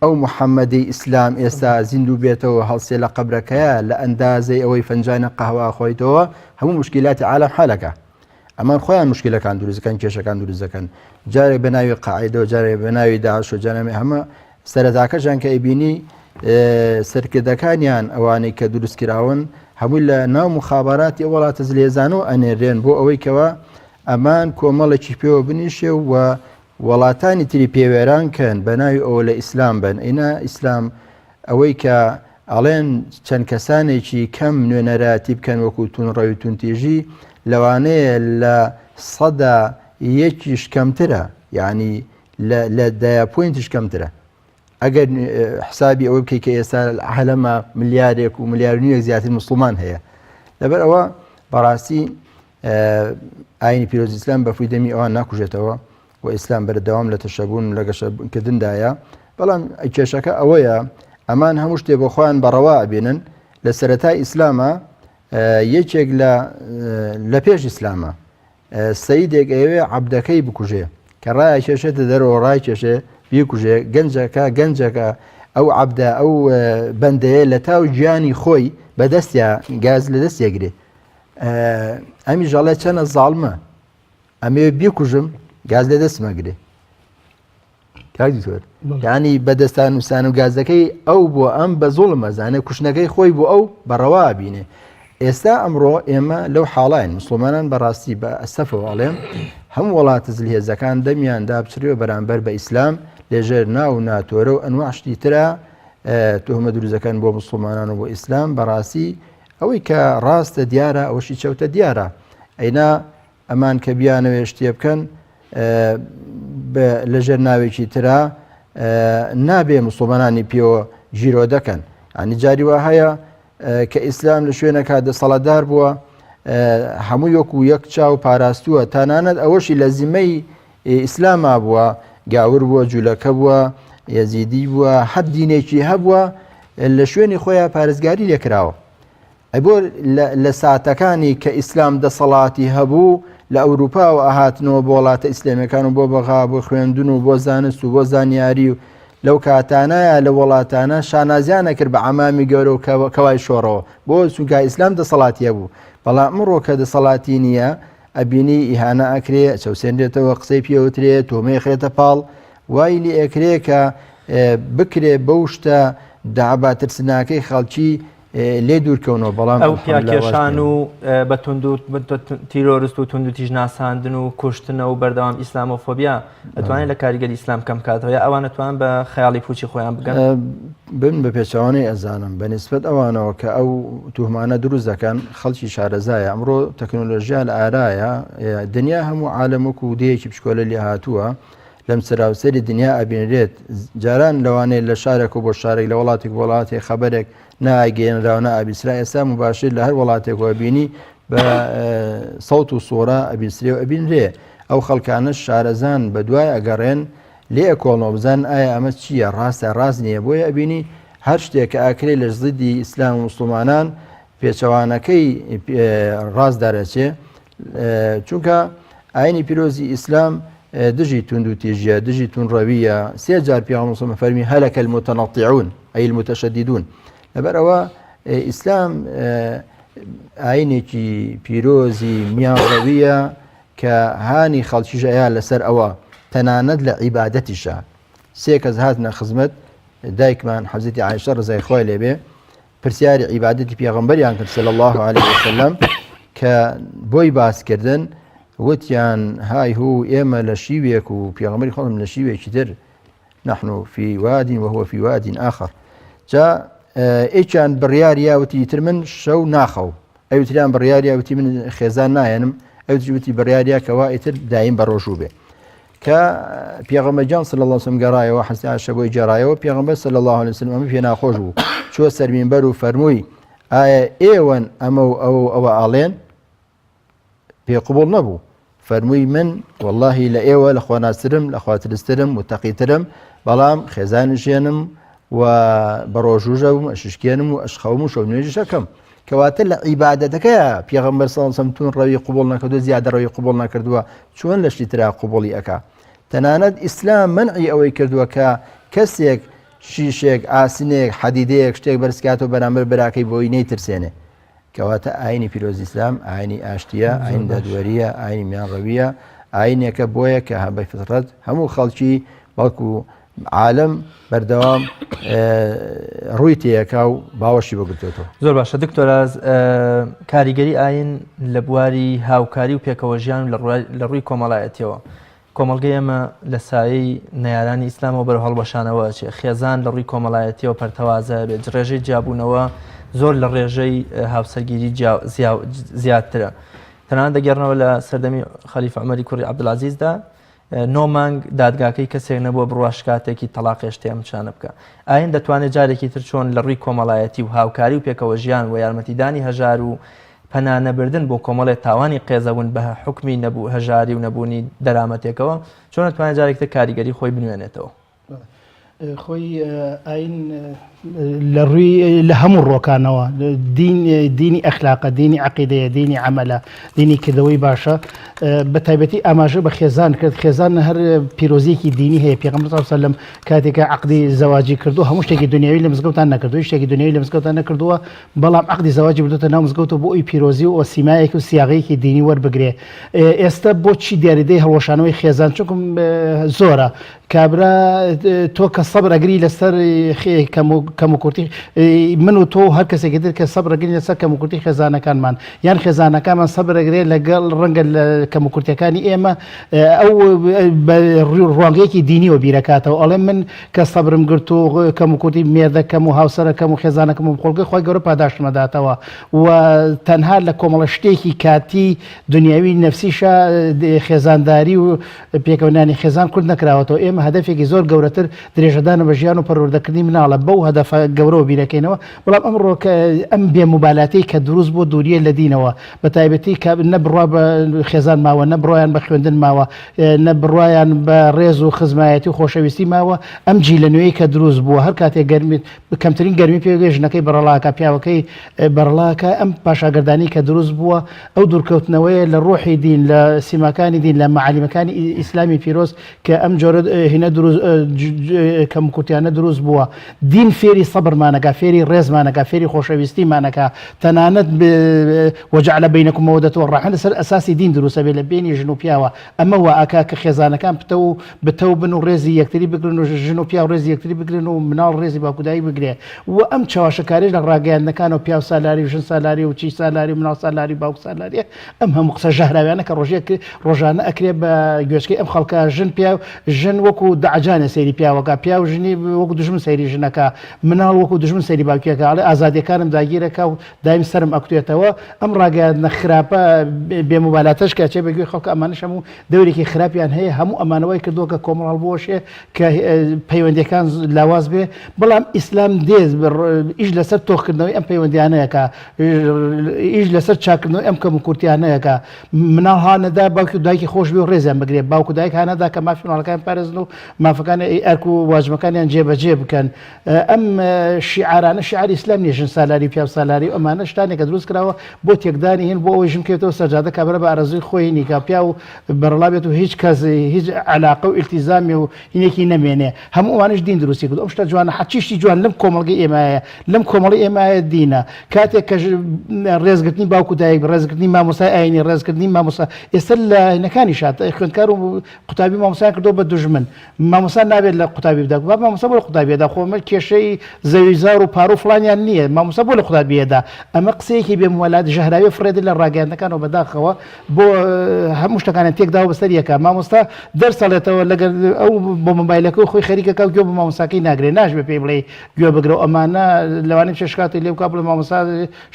ئەو محەممەدەی ئیسلام ئێستا زیندوو بێتەوە هەڵسێ لە قەبرەکەیە لە ئەندازەی ئەوەی فەنجانە قەهوە خۆیتەوە هەموو مشکلاتی عالم حالەکە ئەمان خۆیان مشکلەکان دروستەکەن کێشەکان دروست دەکەن جارێک بە ناوی قاعدەوە جارێک بە ناوی داعش و جانەمی هەمە سەرەتاکەشان کە ئەیبینی سەرکردەکانیان ئەوانەی کە دروست کراون هەمووی لە ناو مخابراتی وڵاتە زلێزان و ئەنێرێن بۆ ئەوەی کەەوە ئەمان کۆمەڵێکی پێوە بنیشێ و وڵاتانی تری پێوێران کەن بە ناوی ئەوە لە ئیسلام بن ئینا ئیسلام ئەوەی کە ئەڵێن چەند کەسانێکی کەم نوێنەرایەتی بکەن وەکو تونڕەوی تونتیژی لەوانەیە لە سەدا یەکیش کەمترە یعنی لە دەیە point یش کەمترە ئەگەر حسابی ئەوە بکەیت کە ئێستا عالەمە ملیارێک و ملیار نیوێک زیاتر مسلمان هەیە لەبەر ئەوە بەڕاستی ئاینی پیرۆز ئیسلام بە فوی دەمی ئەوان ناکوژێتەوە و ئیسلام بەردەوام لە تەشەبوون لە گەشەکردندایە بەڵام کێشەکە ئەوەیە ئەمان هەموو شتێ بۆ خۆیان بەڕەوا ئەبینن لە سەرەتای ئیسلامە یەکێک لە لە پێش ئیسلامە سەیدێک ئەیەوێ عەبدەکەی بکوژێ کە ڕایەکێشێتە دەرەوە ڕایکێشێ بیکوژێ گەنجەکە گەنجەکە ئەو عەبدە ئەو بەندەیە لە تاو گیانی خۆی بەدەستیا گاز لە دەست یەگرێ ئەمی ژەڵێ چەنە زاڵمە ئەمێ بیکوژم گاز لە دەستمەگرێ کاک دکتۆر یانی بە دەستان نووسان و گازەکەی ئەو بۆ ئەم بە زوڵم ئەزانێ کوشتنەکەی خۆی بۆ ئەو بەڕەوا بینێ ئێستا ئەمڕۆ ئێمە لەو حاڵین مسلمانان بەڕاستی بە ئەسەفەوە ئەڵێم هەموو وڵاتە زلهێزەکان دەمیان دابچریوە بەرامبەر بە ئیسلام لێژێر ناو و ناتۆرە و ئەنواع شتی ترە تهمە دروزەکەن بۆ مسلمانان و بۆ ئیسلام بەڕاستی ئەوەی کە ڕاستە دیارە ئەوەشی چەوتە دیارە ئەینا ئەمان کە بیانەوێ شتێ بکەن لەژێر ناوێکی ترا نابێ مسلمانانی پێوە ژیرۆ دەکەن ئەنی جاری وا هەیە کە ئیسلام لە شوێنەکە دەسەڵاتدار بووە هەموو یەک و یەک چاو پاراستووە تەنانەت ئەوەشی لە زیمەی ئیسلاما بووە گاور بووە جوولەکە بووە یەزیدی بووە هەر دینێکی هەبووە لە شوێنی خۆیان پارێزگاری لێکراوە ئەی بۆ لە ساتەکانی کە ئیسلام دەسەڵاتی هەبوو لە ئەوروپاوە ئەهاتنەوە بۆ وڵاتە ئیسلامیەکان و بۆ بەغا بۆ خوێندن و بۆ زانست و بۆ زانیاری و لەو کاتانەیە لە وڵاتانە شانازیانە کرد بە عەمامی گەورە و کەوای شۆڕەوە بۆ چونکە ئیسلام دەسەڵاتی هەبوو بەڵام ئەمڕۆ کە دەسەڵاتی نییە ئەبینی ئیهانە ئەکرێ چەوسێنرێتەوە قسەی پێوترێ تۆمەی خرێتە پاڵ وای لێ ئەکرێ کە بکرێ بەو شتە دابا ترسناکەی خەڵکی لێ دوورکەونەوە بەڵام ئەو پیاکێشان و بە توند و تیرۆرست و توندوتیژ ناساندن و کوشتنە و بەردەوام ئیسلامۆفۆبیا ئەتوانێت لە کاریگەری ئیسلام کەم کاتەوە یا ئەوان ئەتوان بە خەیاڵی پوچی خۆیان بگەن؟ بن بە پێچەوانەی ئەزانم بە نسبەت ئەوانەوە کە ئەو توهمانە دروست دەکەن خەڵکی شارەزایە ئەمڕۆ تەکنۆلۆژیا لە ئارایە دنیا هەموو عالەم وەکو دەیەکی بچکۆلە لێ هاتووە لەم سەراوسەری دنیا ئەبینرێت جاران لەوانەیە لە شارێک و بۆ شارێک لە وڵاتێک وڵاتێک خەبەرێک ناگەیەنراو نائەبیسرا ئێستا مباشر لە هەر وڵاتێک وەبینی بە سەوت و سۆرە ئەبیسرێ و ئەبینرێ ئەو خەڵکانە شارەزان بە دوای ئەگەڕێن لێ ئەکۆڵنەوە بزان ئایا ئەمە چییە ڕاستە ڕاست نییە بۆیە ئەبینی هەر شتێک کە ئاکرێ لە زدی ئیسلام و مسلمانان پێچەوانەکەی ڕاست دەرەچێ چونکە ئاینی پیرۆزی ئیسلام دژی توندوتیژیە دژی تونڕەویە سێ جار پیامبەر صلی فەرمی هەلەکە المتنطعون ئەی المتشددون لەبەر ئەوە ئیسلام ئاینێکی پیرۆزی میانڕەویە کە هانی خەڵکیش ئەیا لەسەر ئەوە تەنانەت لە عیبادەتیشە سێ کەس هاتنە خزمەت دایکمان حەزرەتی عایشە ڕزای خوای لێبێ پرسیاری عیبادەتی پێغەمبەریان کرد صلی الله علیه وسلم کە بۆی باسکردن وتیان های هو ئێمە لە شیوێک و پێغەمبەری خۆم لە شیوێکی تر نحن في واد وهو في واد آخر جا ئێکیان بڕیار یاوتی تر من شەو ناخەو ئەوتریان بڕیار یاوتی من خێزان نایەنم ئەوتری وتی بڕیاریا کەوا ئیتر دایم بە ڕۆژوو بێ کە پێغەمبەر گیان صلی اللە علیه وسلم گەڕایەوە حەزرەتی عائشە بۆی گێڕایەوە پێغەمبەر صلی اللە علیه وسلم ئەمە پێ ناخۆش بوو چووە سەر مینبەر و فەرمووی ئایا ئێوەن ئەمە و ئەوە و ئەوە ئاڵێن پێ قبوڵ نەبوو فەرمووی من واللهی لە ئێوە لە خۆناسترم لە خواترسترم متەقیترم بەڵام خێزان ژێنم و بە ڕۆژوژە بووم ئەششکێنم و ئەشخەوم و شەو نوێژەکەم کەواتە لە عیبادەتەکەیا پێغەمبەر صلی اللە علیە وسلم تون ڕەوی قبوڵ نەکردووە زیادە ڕەوی قبوڵ نەکردووە چۆن لە شتی ترا قبوڵی ئەکا تەنانەت ئیسلام مەنعی ئەوەی کردووە کە کەسێک شیشێک ئاسنێک حەدیدەیەک شتێک بەرزکاتەوە بەرامبەر براکەی بۆی نەیترسێنێ کەواتە ئاینی پیرۆز ئیسلام ئاینی ئاشتیە ئاین دادوەریە ئاینی میانڕەویە ئاینێکە بۆیە کە بە فطرەت هەموو خەڵکی بەڵکو عالەم بەردەوام ڕووی تێیەکا و باوەشی بۆ گرتوێتەوە. زۆر باشە دکتۆراز کاریگەری ئاین لە بواری هاوکاری و پێکەوە ژیان و لە ڕووی کۆمەڵایەتیەوە. کۆمەڵگەی ئێمە لە سایەی نەیارانی ئیسلامەوە بەرەو هەڵوەشانەوە ئەچێ، خێزان لە ڕووی کۆمەڵایەتیەوە پەرتەوازە ئەبێت، ڕێژەی جیابوونەوە زۆر لە ڕێژەی هاوسەرگیری زیاترە. تەنانەت دەگێڕنەوە لە سەردەمی خەلیفە عومەری کوڕی عەبدولعەزیزدا نۆ مانگ دادگاکەی کەسێک نەبووە بڕوا شکاتێکی تەڵاقێشتێ ئەم چانە بکە. ئاین دەتوانێت جارێکی تر چۆن لە ڕووی کۆمەڵایەتی و هاوکاری و پێکەوە ژیان و یارمەتیدانی هەژار و پەنا نەبردن بۆ کۆمەڵێ تاوانی قێزەون بە حوکمی نەبوو هەژاری و نەبوونی دەرامەتێکەوە چۆن ئەتوانێت جارێکی تر کاریگەری خۆی بنوێنێتەوە؟ خۆی ئاین لە ڕووی لە هەموو ڕۆکانەوە دین دینی ئەخلاقە دینی عقیدەیە دینی عملە دینی کردەوەی باشە بە تایبەتی ئاماژە بە خێزان کرد خێزان هەر پیرۆزیەکی دینی هەیە پێغەمبەر صلی الله علیه و سلم کاتێکە عقدی زەواجی کردو هەموو شتێکی دنیاوی لە مزگەوتان نەکردو شتێکی دنیاوی لە مزگەوتان نەکردووە بەڵام عەقدی زەواجی بردۆتە ناو مزگەوتەوە بۆ ئەوی پیرۆزی و سیمایەک و سیاغەیەکی دینی وەربگرێ. ئێستە بۆ چی دیاریدەی هەڵوەشانەوەی خێزان چونکم زۆرە کابرا تۆ کە سەبر ئەگری لەسەر کەموکورتی من و تۆ هەر کەسێکی تر کە سەبر ئەگری لەسەر کەموکورتی خێزانەکانمان یان خێزانەکانمان سەبر ئەگرێ لەگەڵ ڕەنگە لە کەموکورتیەکانی ئێمە ئەو بە ڕوانگەیەکی دینیەوە بیرەکاتەوە ئەڵێ من کە سەبرم گرت و کەموکورتی مێردەکەم و هاوسەرەکەم و خێزانەکەم و خۆڵگەی خوای گەورە پاداشتم ئەداتەوە و تەنها لە کۆمەڵە شتێکی کاتی دنیاوی نەفسیشە خێزانداری و پێکەوەنانی خێزان کورت نەکراوەتەوە ئێمە هەدەفێکی زۆر گەورەتر درێژەدانە بە ژیان و پەروەردەکردنی مناڵە بەو هەدەفە گەورەوە بیرەکەینەوە بەڵام ئەمڕۆ کە ئەم بێموبالاتەی کە دروست بۆ دووریە لە دینەوە بە تایبەتی کە نە بڕوا بە خێزان ماوە نە بڕوایان بە خوێندن ماوە نە بڕوایان بە ڕێز و خزمایەتی و خۆشەویستی ماوە، ئەم جیلە نوێی کە دروست بووە هەر کاتێک گەرمی کەمترین گەرمی پێ بگەی ژنەکەی بەڕەڵاکا پیاوەکەی بەڕەڵاکا ئەم پاشاگەردانی کە دروست بووە ئەو دوورکەوتنەوەیە لە ڕۆحی دین لە سیماکانی دین لە مەعالیمەکانی ئیسلامی پیرۆز کە ئەم جۆرە هینە دروست کەموکورتیانە دروست بووە دین فێری سەبرمانەکا فێری ڕێزمانەکا فێری خۆشەویستیمانەکا تەنانەت وجعل بینکم مودة ورحمە لەسەر ئەساسی دین دروست ئەبێ لە بینی ژن و پیاوە ئەمە وا ئەکا کە خێزانەکان پتەو و بتەو بن و ڕێزی یەکتری بگرن و ژن و پیاو ڕێزی یەکتری بگرن و مناڵ ڕێزی باوک و دایک بگرێ و ئەم چەواشەکاریش لە ڕاگەیاندنەکانەوە پیاو سالاری و ژن سالاری و چی سالاری و مناڵ سالاری و باوک سالاریە ئەم هەموو قسە ژەهراویانە کە ڕۆژێک ڕۆژانە ئەکرێ بە گوێچکەی ئەم خەڵکە ژن پیاو ژن وەکو دەعجانێ سەیری پیاوەکە پیاو ژنی وەکو دوژمن سەیری ژنەکە مناڵ وەکو دوژمن سەیری باوکیەکە ئەڵێ ئازادیەکانم داگیرەکا و دایم سەرم ئەکوتێتەوە ئەم ڕاگەیاندنە خراپە بێ موبالاتەش کە ئەچێ بە گوێی خەڵک ئەمانەش هەموو دەورێکی خراپیان هەیە هەموو ئەمانە وای کردووە کە کۆمەڵ هەڵبوەشێ کە پەیوەندیەکان لاواز بێ بەڵام ئیسلام دێ ئیش لەسەر تۆخکردنەوەی ئەم پەیوەندیانەیەکە ئیش لەسەر چاکردنەوەی ئەم کەموکورتیانەیەکە مناڵ هانەدا باوکی و دایکی خۆش بێ و ڕێزیان بگرێ باوک و دایک هانەدا کە مافی مناڵەکان پارێزن و مافەکانی ئەرک و واجبەکانیان جێبەجێ بکەن ئەم شیعارانە شیعاری ئیسلام نیە ژن سالاری و پیاو سالاری و ئەمانە شتانێکە دروست کراوە بۆ تێکدانی هین بۆ ئەوەی ژن بکەوێتەوە سەرجادە کابرا بە ئارەزووی خۆی نیکا پیاو بەرەڵا بێت و هیچ کەس هیچ عەلاقە و ئیلتیزامی و هینێکی نەمێنێ هەموو ئەوانەش دین دروستی کردو ئەم شتە جوانە هەرچی شتی جوان لەم کۆمەڵگەی ئێمایە لەم کۆمەڵی ئێمایە دینە کاتێک کە ڕێزگرتنی باوک و دایک ڕێزگرتنی مامۆستای ئاینی ڕێزکردنی مامۆستا ئێستا لە هینەکانی شات خوێندکار و قوتابی مامۆستایان کردووە بە دوژمن مامۆستا نابێت لە قوتابی بدا با مامۆستا بۆ لە قوتابی دا خۆ ئەمە کێشەی زەوی زار و پارە و فڵانیان نییە مامۆستا بۆ لە قوتابی دا ئەمە قسەیەکی بێ موالات ژەهراوی فڕێدە لە ڕاگەیاندنەکانەوە بەداخەوە بۆ هەموو شتەکانیان تێکداوە بەسەر یەکە مامۆستا دەرس ئەڵێتەوە لەگەر ئەو بۆ مۆبایلەکە و خۆی خەریکەکە و گوێ بە مامۆستاکەی ناگرێ ناشبێ پێی بڵێ گوێ بگرە و ئەمانە لەوانەیە بچێ شکاتی لێ بکا بڵێ مامۆستا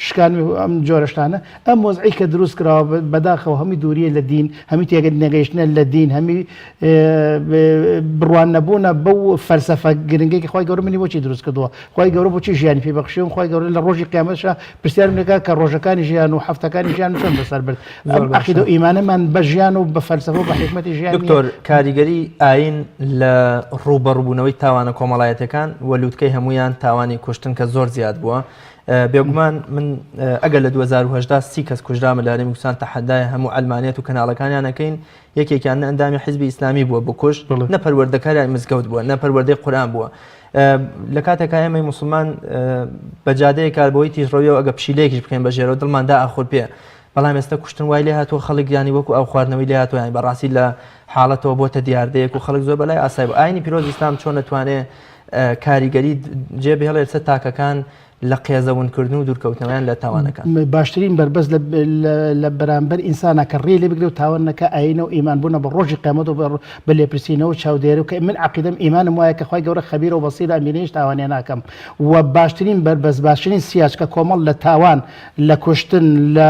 شکان ئەم جۆرە شتانە ئەم وەزعی کە دروست کراوە بەداخەوە هەمووی دووریە لە دین هەمووی تێگە نەگەیشتنە لە دین هەمووی بڕوان نەبوونە بەو فەلسەفە گرنگەی کە خوای گەورە منی بۆچی دروست کردووە خوای گەورە بۆچی ژیانی پێ بەخشیوم خوای گەورە لە ڕۆژی قیامەتشا پرسیارم لێکا کە ڕۆژەکانی ژیان و هەفتەکانی ژیان چۆن بەسەر برد ئەم عەقیدە و ئیمانەمان بە ژیان و بە فەلسەفە و بە حیکمەتی ژیان نییە. دکتۆر کاریگەری ئایین لە ڕووبەڕووبوونەوەی تاوانە کۆمەڵایەتیەکان و لوتکەی هەموویان تاوانی کوشتن کە زۆر زیاد بووە بێگومان من ئەگەر لە 2018 سی کەس کوژرامە لە هەرێمی کوردستان تەحەدای هەموو عەلمانیەت و کەناڵەکانیان ئەکەین یەکێکیان نە ئەندامی حیزبی ئیسلامی بووە بکوژ نە پەروەردەکاری مزگەوت بووە نە پەروەردەی قورئان بووە لە کاتێکا ئێمەی موسڵمان بە جادەیە کار بۆی تیژڕەویەوە ئەگە پشیلەیەکیش بکەین بە ژێرەوە دڵمان دا ئاخورپێ بەڵام ئێستا کوشتن وای لێ هاتووە خەڵک یانی وەکو ئاو خواردنەوەی لێ هاتووە یانی بەڕاستی لە حاڵەتەوە بۆتە دیاردەیەک و خەڵک زۆر بەلای ئاسای بوو ئاینی پیرۆز ئیسلام چۆن دەتوانێ کاریگەری جێ بهێڵێت سەر تاکەکان لە قێزەونکردن و دوورکەوتنەوەیان لە تاوانەکان. باشترین بەربەست لە بەرامبەر ئینسانا کە ڕێی لێ بگرێ و تاوان نەکا ئایینە و ئیمان بوونە بە ڕۆژی قیامەت و بە لێپرسینەوە و چاودێری و کە من عەقیدەم ئیمانم وایە کە خوای گەورە خەبیرە و بەسیرە ئەمبینێ هیچ تاوانێ ناکەم و باشترین بەربەست باشترین سیاج کە کۆمەڵ لە تاوان لە کوشتن لە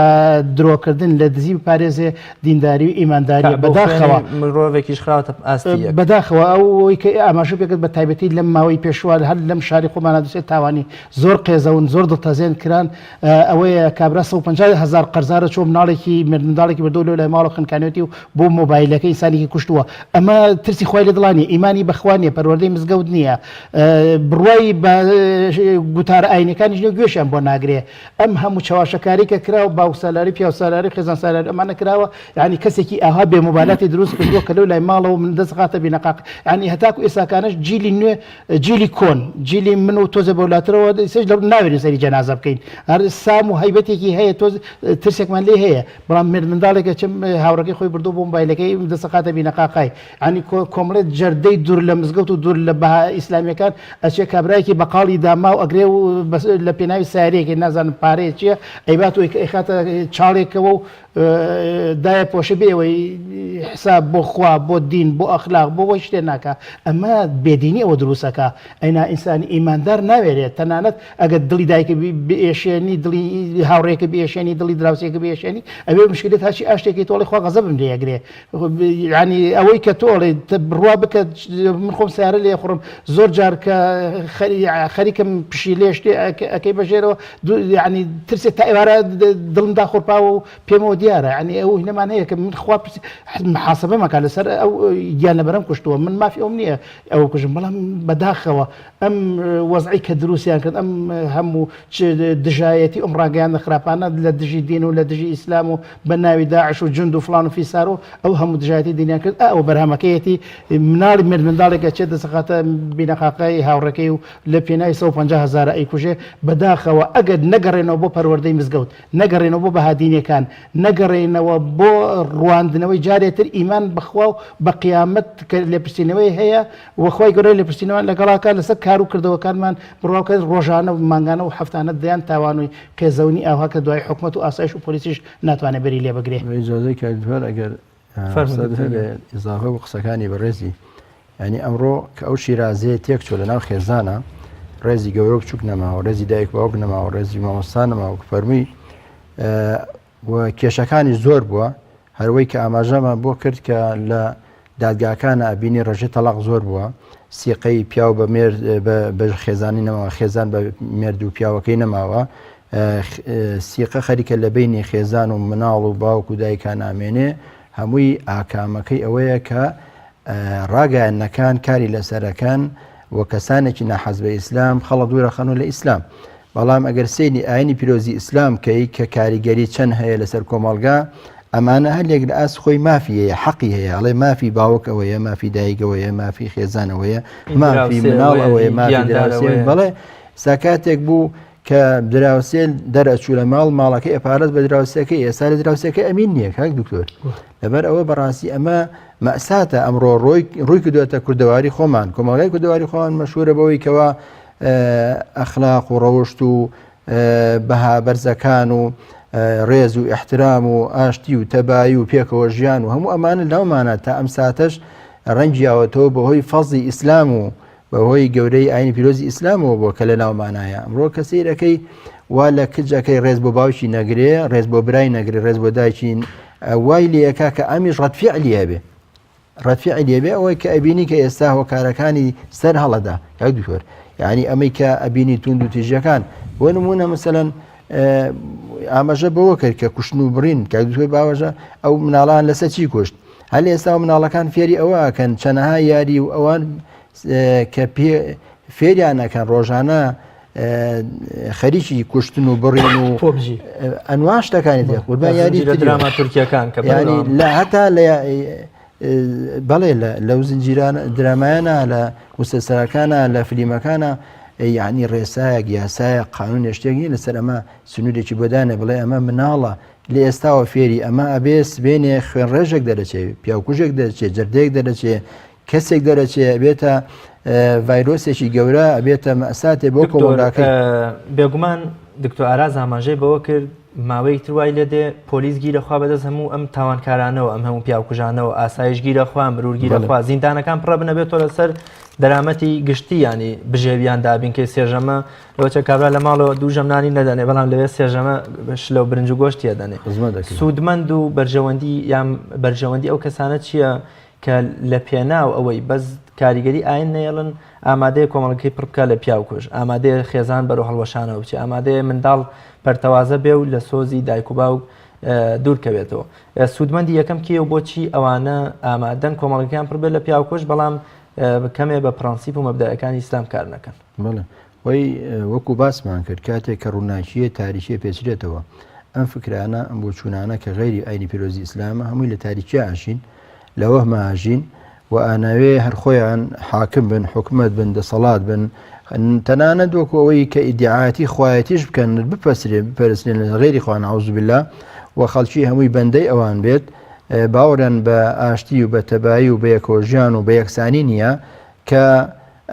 درۆکردن لە دزی بپارێزێ دینداری و ئیمانداریە بەداخەوە مرۆڤێکیش خراوەتە ئاستی یەک. بەداخەوە ئەوەی کە ئاماژە پێکرد بە تایبەتی لەم ماوەی پێشووە هەر لەم شاری خۆمانە دوسێ تاوانی زۆر قێزەون زۆر دڵتەزێن کران ئەوەیە کابرا 150 هەزار قەرزارە چۆ مناڵێکی مێردمنداڵێکی بردووە لۆ لای ماڵەوە خنکانیەتی و بۆ مۆبایلەکەی ئینسانێکی کوشتووە ئەمە ترسی خوای لە دڵا نییە ئیمانی بەخوا نییە پەروەردەی مزگەوت نییە بڕوای بە گوتارە ئاینەکانیش نییە گوێشیان بۆ ناگرێ ئەم هەموو چەواشەکاری کە کراوە باوکسالاری پیاوسالاری خێزانسالاری ئەمانە کراوە یعنی کەسێکی ئاها بێ موبالاتی دروست کردووە کە لەو لای ماڵەوە من دەست خاتە بینەقاق یعنی هەتاکو ئێساکانش جیلی نوێ جیلی کۆن جیلی من و تۆزێ بەولاترەوە ئێستاش لە ناوێرین سەری جەنازە بکەین هەر سام و هەیبەتێکی هەیە تۆز ترسێکمان لێ هەیە بەڵام مێرد منداڵێکە چم هاوڕەکەی خۆی بردوو بۆ مۆبایلەکەی دەست خاتە بینەقاقای ینی کۆمەڵێ جەردەی دوور لە مزگەوت و دوور لە بەها ئیسلامیەکان ئەچێ کابرایەکی بەقاڵی داما و ئەگرێ و لە پێناوی سارێکی نازانم پارەیە چییە ئەیبات و ئەیخاتە چاڵێکەوە و دایە پۆشە بێ ئەوەی حساب بۆ خوا بۆ دین بۆ ئەخلاق بۆ وەی شتێ ناکا ئەمە بێدینی ئەوە دروستەکە ئەینا ئینسانی ئیماندار ناوێرێت تەنانەت ئەگەر دڵی دایکە بێشێنی دڵی هاوڕێکە بێشێنی دڵی دراوسێکە بێشێنی ئەوێ مشکلێت هەرچی ئاشتێکی تۆڵی خوا غەزەبم لێ ئەگرێ ینی ئەوەی کە تۆڵێ بڕوا بکە من خۆم سیارە لێ خوڕم زۆر جار کە خەریکم پشی لێ شتێ ئەەکەی بەژێرەوە ینی ترسێ تا ئێوارە دڵم داخۆرپاوە و پێمەوە دیارە ینی ئەو هینەمان هەیە کە من خوا محاسبە مەکە لەسەر ئەو گیان لەبەرم کوشتووە من مافی ئەوم نییە ئەو کوژم بەڵام بەداخەوە ئەم وەزعی کە دروستیان کرد ئەم هەموو دژایەتی ئەم ڕاگەیاندە خراپانە لە دژی دین و لە دژی ئیسلام و بە ناوی داعش و جوند و فڵان و فیسار و ئەو هەموو دژایەتی دینیان کرد ئەو بەرهەمەکەیەتی مناڵی مێرد منداڵێک ئەچێت دەسەخاتە بینەقاقای هاوڕێکەی و لە پێناوی 150 هەزارە ئەیکوژێ بەداخەوە ئەگەر نەگەڕێنەوە بۆ پەروەردەی مزگەوت نەگەڕێنەوە بۆ بەها دینیەکان نەگەڕێنەوە بۆ ڕواندنەوەی جارێتر ئیمان بەخوا و بە قیامەت کە لێپرسینەوەی هەیە و خوای گەورە لێپرسینەوەمان لەگەڵا کات لەسەر کار و کردەوەکانمان بڕوا بکەن ڕۆژانە و مانگانە و هەفتانە دەیان تاوان و قێزەونی ئاوها کە دوایی حکومەت و ئاسایش و پۆلیسیش ناتوانێت بەری لێ بگرێ. بە ئیجازەی کاک دکتۆر ئەگەر فەرموو فرسەت دکتۆر هەبێ گیان. ئیزافە بۆ قسەکانی بەڕێزی یانی ئەمڕۆ کە ئەو شیرازەیە تێک چوە لە ناو خێزانە ڕێزی گەورە و بچوک نەماوە ڕێزی دایک باوک نەماوە ڕێزی مامۆستا نەماوە کە فەرمووی و کێشەکانی زۆر بووە هەروەی کە ئاماژەمان بۆ کرد کە لە دادگاکانە ئەبینی ڕێژەی تەلاق زۆر بووە سیقەی پیاو بە مێرد بە خێزانی نەماوە خێزان بە مێرد و پیاوەکەی نەماوە سیقە خەریکە لە بینی خێزان و مناڵ و باوک و دایکان نامێنێ هەمووی ئاکامەکەی ئەوەیە کە ڕاگەیاندنەکان کاری لەسەرەکەن و کەسانێکی ناحەز بە ئیسلام خەڵک دوورەخەن و لە ئیسلام بەڵام ئەگەر سەیری ئاینی پیرۆزی ئیسلام کەی کە کاریگەری چەند هەیە لەسەر کۆمەڵگا ئەمانە هەلێک لە ئاست خۆی مافی هەیە حەقی هەیە ئەڵێ مافی باوک ئەوەیە مافی دایکەوەیە مافی خێزانەوەیە مافی مناڵ ئەوەیە مافی دراوسێ بەڵێ ساکاتێک بوو کە دراوسێ دەرەچوو لە ماڵ ماڵەکەی ئەپارەت بە دراوسەکەی ئێستا لە دراوسەکە ئەمین نییە کاک دکتۆر لەبەر ئەوە بەڕاستی ئەمە مەساتە ئەمڕۆ ڕۆی ڕووی کردوێتە کوردەواری خۆمان کۆمەڵگای کوردەواری خۆمان مەشهورە بەوەی کەوا ئەخلاق و ڕەوشت و بەها بەرزەکان و ڕێز و احترام و ئاشتی و تەبایی و پێکەوە ژیان و هەموو ئەمانە لەومانە تا ئەم ساتەش ڕەنگیاوەتەوە بەهۆی فەزی ئیسلام و بەهۆی گەورەی ئاینی پیرۆزی ئیسلامەوە بووە کە لە ناومانایە ئەمڕۆ کە سەیرەکەی وا لە کجەکەی ڕێز بۆ باوکی نەگرێ ڕێز بۆ برای نەگرێ ڕێز بۆ دایکی وای لەکە کە ئەمیش ڕەتفعلی هەبێ ڕەتفعلی هەبێ ئەوەی کە ئەبینی کە ئێستا هۆکارەکانی سەر هەڵەدا کاک دکتۆر یعنی ئەمەی کە ئەبینی توند و تیژەکان بۆ نمونە مثلەن ئاماژە بەوە کرد کە کوشتن و بڕین کاک دکتۆر باوەژە ئەو مناڵان لەسەر چی کوشت هەر ئێستا مناڵەکان فێری ئەوە ئەکەن چەنەها یاری و ئەوان کە فێریان ئەکەن ڕۆژانە خەریکی کوشتن و بڕین و ئەنوا شتەکانی تر قوربان یاری دراما تورکیەکان کە ینی لە هەتا لە بەڵێ لەو زنجیران درامایانە لە مسەسەرەکانە لە فلیمەکانە یعنی ڕێسایەک یاسایە قانون شتێک نیە لەسەر ئەمە سنوورێکی بۆدانە بڵێ ئەمە مناڵە لە ئێستاوە فێری ئەمە ئەبێ سبێنێ خوێنڕێژێک دەرەچێ، پیاوکوژێک دەرەچێ، جەردەیەک دەرەچێ، کەسێک دەرەچێ ئەبێتە ڤایرۆسێکی گەورە ئەبێتە مەساتێ بۆ کۆمەڵگاکە. بێگومان دکتۆر ئاراز ئاماژەی بەوە کرد ماوەیەک تر وای لێدێ پۆلیس گیرە خوا بەدەست هەموو ئەم تاوانکارانەوە ئەم هەموو پیاوکوژانەوە ئاسایش گیرە خوا مرور گیرە خوا زیندانەکان پڕە بنەبێت تۆ لەسەر دەرامەتی گشتی ینی بژێویان دابینکەی سێژەمە لەوەچە کابرا لە ماڵەوە دوو ژەم نانی نەدەنێ بەڵام لەوێ سێژەمە شلە و برنج و گۆشتیە دەنێ سوودمەند و بەرژەوەندی یان بەرژەوەندی ئەو کەسانە چییە کە لە پێناو ئەوەی بەس کاریگەری ئاین نەیەڵن ئامادەیە کۆمەڵگەکەی پڕ بکات لە پیاوکوژ، ئامادەیە خێزان بەرەو هەڵوەشانەوە بچێت، ئامادەیە منداڵ پەرتەوازە بێ و لە سۆزی دایک و باوک دوور کەوێتەوە. سوودمەندی یەکەم کێیە و بۆچی ئەوانە ئامادەن کۆمەڵگەکەیان پڕ بێت لە پیاوکوژ بەڵام کەمێ بە پرەنسیپ و مەبدەئەکانی ئیسلام کار نەکەن؟ بەڵێ وەی وەکو باسمان کرد کاتێک کە ڕووناکییە تاریکیە پێچرێتەوە ئەم فکرانە ئەم بۆچوونانە کە غەیری ئاینی پیرۆزی ئیسلامە هەمووی لە تاریکیا ئەژین لە وەهما ئەژین و ئاناوێ هەر خۆیان حاکم بن حکومت بن دەسەڵات بن تەنانەت وەکو ئەوەی کە ئیدعاەتی خوایەتیش بکەن بپەسرێ بپەرسرێن لە غەیری خوا نعوذ بالله و خەڵکی هەمووی بەندەی ئەوان بێت باوەڕیان بە ئاشتی و بە تەبایی و بە یەکۆژیان و بە یەکسانی نییە کە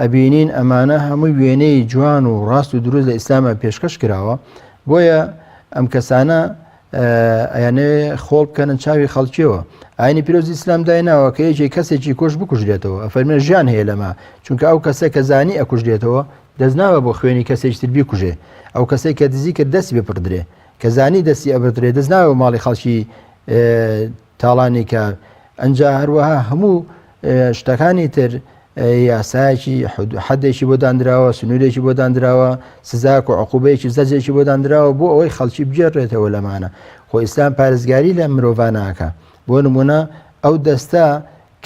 ئەبینین ئەمانە هەمووی وێنەی جوان و ڕاست و دروست لە ئیسلامە پێشکەش کراوە بۆیە ئەم کەسانە ئەیانەوێ خۆڵ بکەنە چاوی خەڵکیەوە ئاینی پیرۆزی ئیسلام دایناوە کە یەکێک کەسێکی کۆش بکوژرێتەوە ئەفەرمێ ژیان هەیە لەمە چونکە ئەو کەسە کە زانی ئەکوژرێتەوە دەست ناوە بۆ خوێنی کەسێکی تر بیکوژێ ئەو کەسێک کە دزی کرد دەستی بپڕدرێ کە زانی دەستی ئەبردرێ دەست ناوە ماڵی خەڵکی تاڵانی کە ئەجا هەروەها هەموو شتەکانی تر یاسایەکی حەدێکی بۆ دانراوە سنوورێکی بۆ دانراوە سزاک و عقوبەیەکی زەجێکی بۆ دانراوە بۆ ئەوەی خەڵکی بگێڕێتەوە لەمانە خۆ ئیسلام پارێزگاری لە مرۆڤاناکە بۆ نمونە ئەو دەستە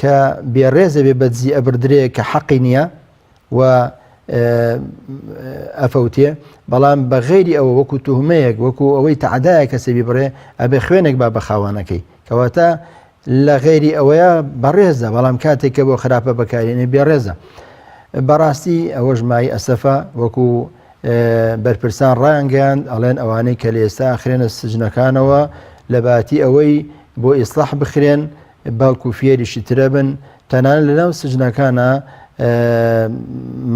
کە بێڕێزە بێ بەدزی ئەبردرێ کە حەقی نییە و ئەفەوتێ بەڵام بە غێری ئەوە وەکو توهمەیەک وەکو ئەوەی تەعدایە کەسێ بیبڕێ ئەبێ خوێنێک با بە خاوەنەکەی کەواتە لە غەیری ئەوەیە بەڕێزە بەڵام کاتێک کە بۆ خراپە بەکارێنێ بێڕێزە بەڕاستی ئەوەش مای ئەسەفە وەکو بەرپرسان ڕایانگەیاند ئەڵێن ئەوانەی کە لە ئێستا ئەخرێنە سجنەکانەوە لە باتی ئەوەی بۆ ئیسلاح بخرێن بەڵکو فێریشی ترە بن تەنانەت لەناو سجنەکانە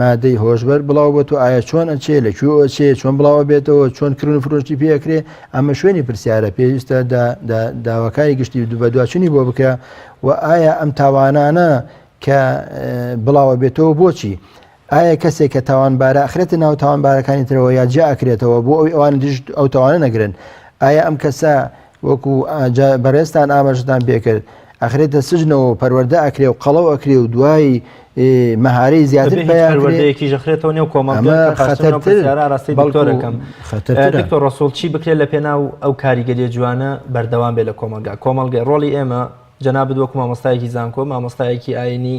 مادەی هۆشبەر بڵاو بۆ تۆ ئایا چۆن ئەچێ لە کوێ ئەچێ چۆن بڵاوە بێتەوە چۆن کرون فرۆشتی پێکرێ ئەمە شوێنی پرسیارە پێویستە داواکاری گشتی بەدواچنی بۆ بکە و ئایا ئەم تاوانانە کە بڵاوە بێتەوە بۆچی ئایا کەسێک کە تاوانبارە ئەخرێتە ناو تاوانبارەکانی ترەوە یا جیا ئەکرێتەوە بۆ ئەوی ئەوان دژ ئەو تاوانە نەگرن ئایا ئەم کەسە وەکو بەڕێزتان ئاماژەتان پێکرد ئەخرێتە سجنەوە و پەروەردە ئەکرێ و قەڵەو ئەکرێ و دوای مەهارەی زیاتر پەروەردەیەکی ژەخرێتەوە نێو کۆمەڵگە خەتەرتر ڕاستی دکتۆرەکەم دکتۆر ڕسوڵ چی بکرێت لە پێناو ئەو کاریگەریە جوانە بەردەوام بێ لە کۆمەڵگا کۆمەڵگەی ڕۆڵی ئێمە جەنابت وەکو مامۆستایەکی زانکۆ، مامۆستایەکی ئاینی،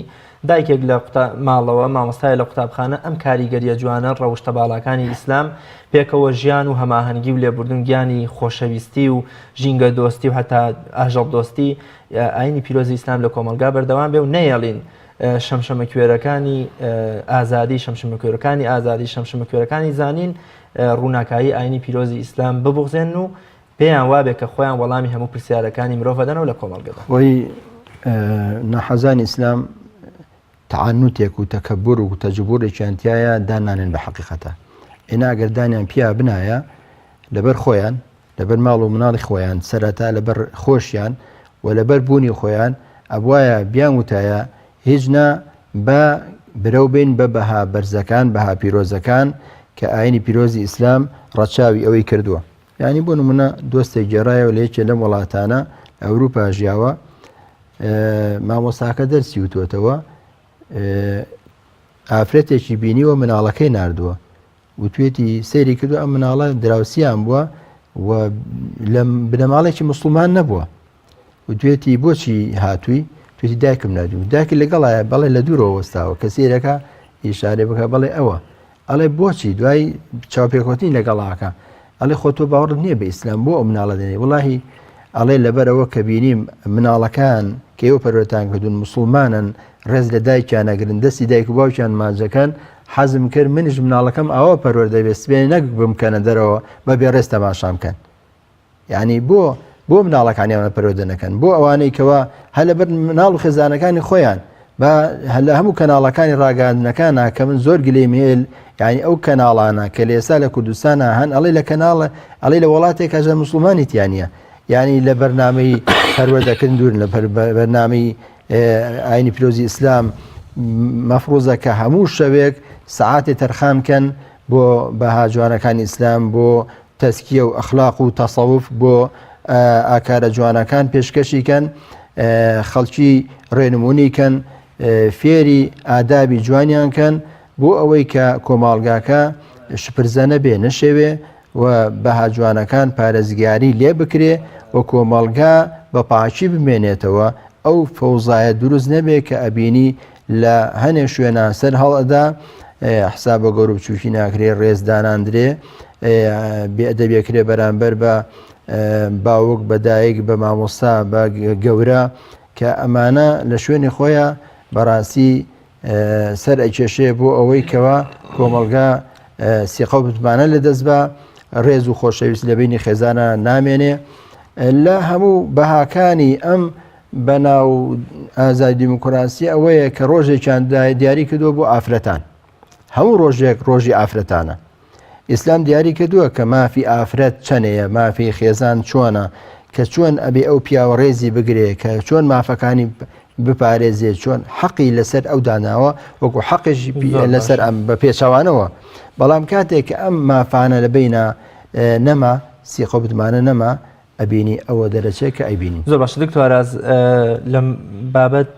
دایکێک لە قوتا ماڵەوە، مامۆستایە لە قوتابخانە، ئەم کاریگەرییە جوانە، ڕەوشتە باڵاکانی ئیسلام، پێکەوە ژیان و هەماهەنگی و لێبوردن، گیانی خۆشەویستی و ژینگە دۆستی و هەتا ئاژەڵ دۆستی، ئاینی پیرۆزی ئیسلام لە کۆمەڵگا بەردەوام بێ و نەیەڵین شەمشەمەکوێرەکانی ئازادی، شەمشەمەکوێرەکانی ئازادی، شەمشەمەکوێرەکانی زانین، ڕووناکایی ئاینی پیرۆزی ئیسلام ببوغزێنن و پێیان وابێ کە خۆیان وەڵامی هەموو پرسیارەکانی مرۆڤ ئەدەنەوە لە کۆمەڵگەدا. خۆی ناحەزانی ئیسلام تەعەنوتێک و تەکەبور و تەجبورێکیان تایە دان نانێن بە حەقیقەتە. ئێنا ئەگەر دانیان پیا بنایە لەبەر خۆیان لەبەر ماڵ و مناڵی خۆیان سەرەتا لەبەر خۆشیان و لەبەر بوونی خۆیان ئەبوایە بیان وتایە هیچ نا با برەو بین بە بەها بەرزەکان بەها پیرۆزەکان کە ئاینی پیرۆزی ئیسلام ڕەچاوی ئەوەی کردووە. یانی بۆ نمونە دۆستێک گێڕایەوە لە یەکێ لەم وڵاتانە ئەوروپا ژیاوە مامۆستاکە دەرسی وتوەتەوە ئافرەتێکی بینیوە مناڵەکەی نردووە وتوێتی سەیری کردو ئەم مناڵە دراوسیان بووە و لە بنەماڵێکی مسلمان نەبووە وتوێتی بۆچی هاتووی توێتی دایکم نردوو دایکی لەگەڵایە بەڵێ لە دوورەوە وەستاوە کە سیرەکە ئیشارێ بکە بەڵێ ئەوە ئەڵێ بۆچی دوای چاوپێکەوتنی لەگەڵاکە ئەڵێ خۆ تۆ باوەڕت نییە بە ئیسلام بۆ ئەو مناڵە دێنێ وڵاهی ئەڵێ لەبەرەوە کە بینیم مناڵەکان کە ئێوە پەروەردەتان کردوون مسلمانن ڕێز لە دایکیان ئەگرن دەستی دایک و باوکیان ماجەکەن حەزم کرد منیش مناڵەکەم ئاوا پەروەردە بێ سبێنێ نەک بمکەنە دەرەوە بە بێڕێز تەماشام کەن یعنی بۆ بۆ مناڵەکانیان پەروەردە نەکەن بۆ ئەوانەی کەوا هەر لەبەر مناڵ و خێزانەکانی خۆیان. با لە هەموو کەناڵەکانی ڕاگەاندنەکانە کە من زۆر گلەیم هەیە یعنی ئەو کەناڵانە کە لە ئێستا لە کوردستانە هەن ئەڵێ لە کەناڵ ئەڵێ لە وڵاتێک هەژە مسلمانی تیانە یعنی لە بەرنمەی پەروەردەکردن دوورن لە بەرنمەی ئاینی پیرۆزی ئیسلام مەفروزە کە هەموو شەوێک سەعاتێ تەرخان کەن بۆ بەها جوانەکانی ئیسلام بۆ تەزکیە و ئەخلاق و تەسەوف بۆ ئاکارە جوانەکان پێشکەشی کەن خەڵکی ڕێنمونی کەن فێری ئادابی جوانیان کەن بۆ ئەوەی کە کۆماڵگاکە شپرزە نەبێ نەشێوێ و بەها جوانەکان پارێزگاری لێ بکرێ و کۆمەڵگا بە پاکی بمێنێتەوە ئەو فەوزایە دروست نەبێ کە ئەبینی لە هەنێ شوێنان سەر هەڵئەدا حساب بە گەور بچووکی ناکرێ ڕێز داناندرێ بێئەدەبێکرێ بەرامبەر بە باوک بە دایک بە مامۆستا بە گەورە کە ئەمانە لە شوێنی خۆیان بەڕاستی سەر ئەکێشێ بۆ ئەوەی کەوا کۆمەڵگا سیقە و متمانە لە دەست بە ڕێز و خۆشەویست لە بینی خێزانە نامێنێ لە هەموو بەهاکانی ئەم بەناو ئازای دیموکراسی ئەوەیە کە ڕۆژێکیان دیاری کردووە بۆ ئافرەتان هەموو ڕۆژێک ڕۆژی ئافرەتانە ئیسلام دیاری کردووە کە مافی ئافرەت چەنەیە، مافی خێزان چۆنە، کە چۆن ئەبێ ئەو پیاوە ڕێزی بگرێ، کە چۆن مافەکانی بپارێزێ، چۆن حەقی لەسەر ئەو داناوە، وەکو حەقیش لەسەر ئەم بە پێچەوانەوە. بەڵام کاتێک کە ئەم مافانە لە بەینا نەما، سیقە و متمانە نەما، ئەبینی ئەوە دەرەچێ کە ئەیبینین. زۆر باشە دکتۆر ئاراز لەم بابەت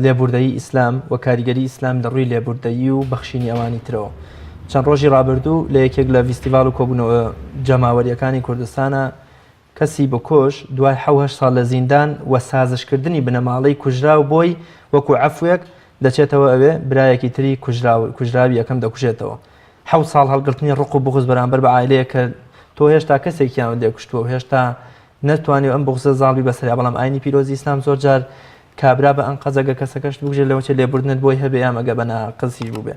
لێبوردەیی ئیسلام و کاریگەری ئیسلام لە ڕووی لێبوردەیی و بەخشینی ئەوانی ترەوە چەند ڕۆژی ڕابردوو لە یەکێک لە ڤیستیڤال و کۆبوونەوە جەماوەریەکانی کوردستانە کەسی بکوژ دوای حەو هەشت ساڵ لە زیندان و سازشکردنی بنەماڵەی کوژراو بۆی وەکو عەفوێک دەچێتەوە ئەوێ برایەکی تری کوژراو کوژراوی یەکەم دەکوژێتەوە حەوت ساڵ هەڵگرتنی ڕق و بوغز بەرامبەر بە عایلەیەک کە تۆ هێشتا کەسێکیان لێ کوشتووە و هێشتا نەتوانیوە ئەم بوغزە زاڵ بی بەسەریا بەڵام ئاینی پیرۆزی ئیسلام زۆر جار کابرا بە ئەنقەز ئەگەر کەسەکەشت بکوژێ لەوەچێ لێبوردنت بۆی هەبێ یان ئەگەر بە ناقەزیش بووبێ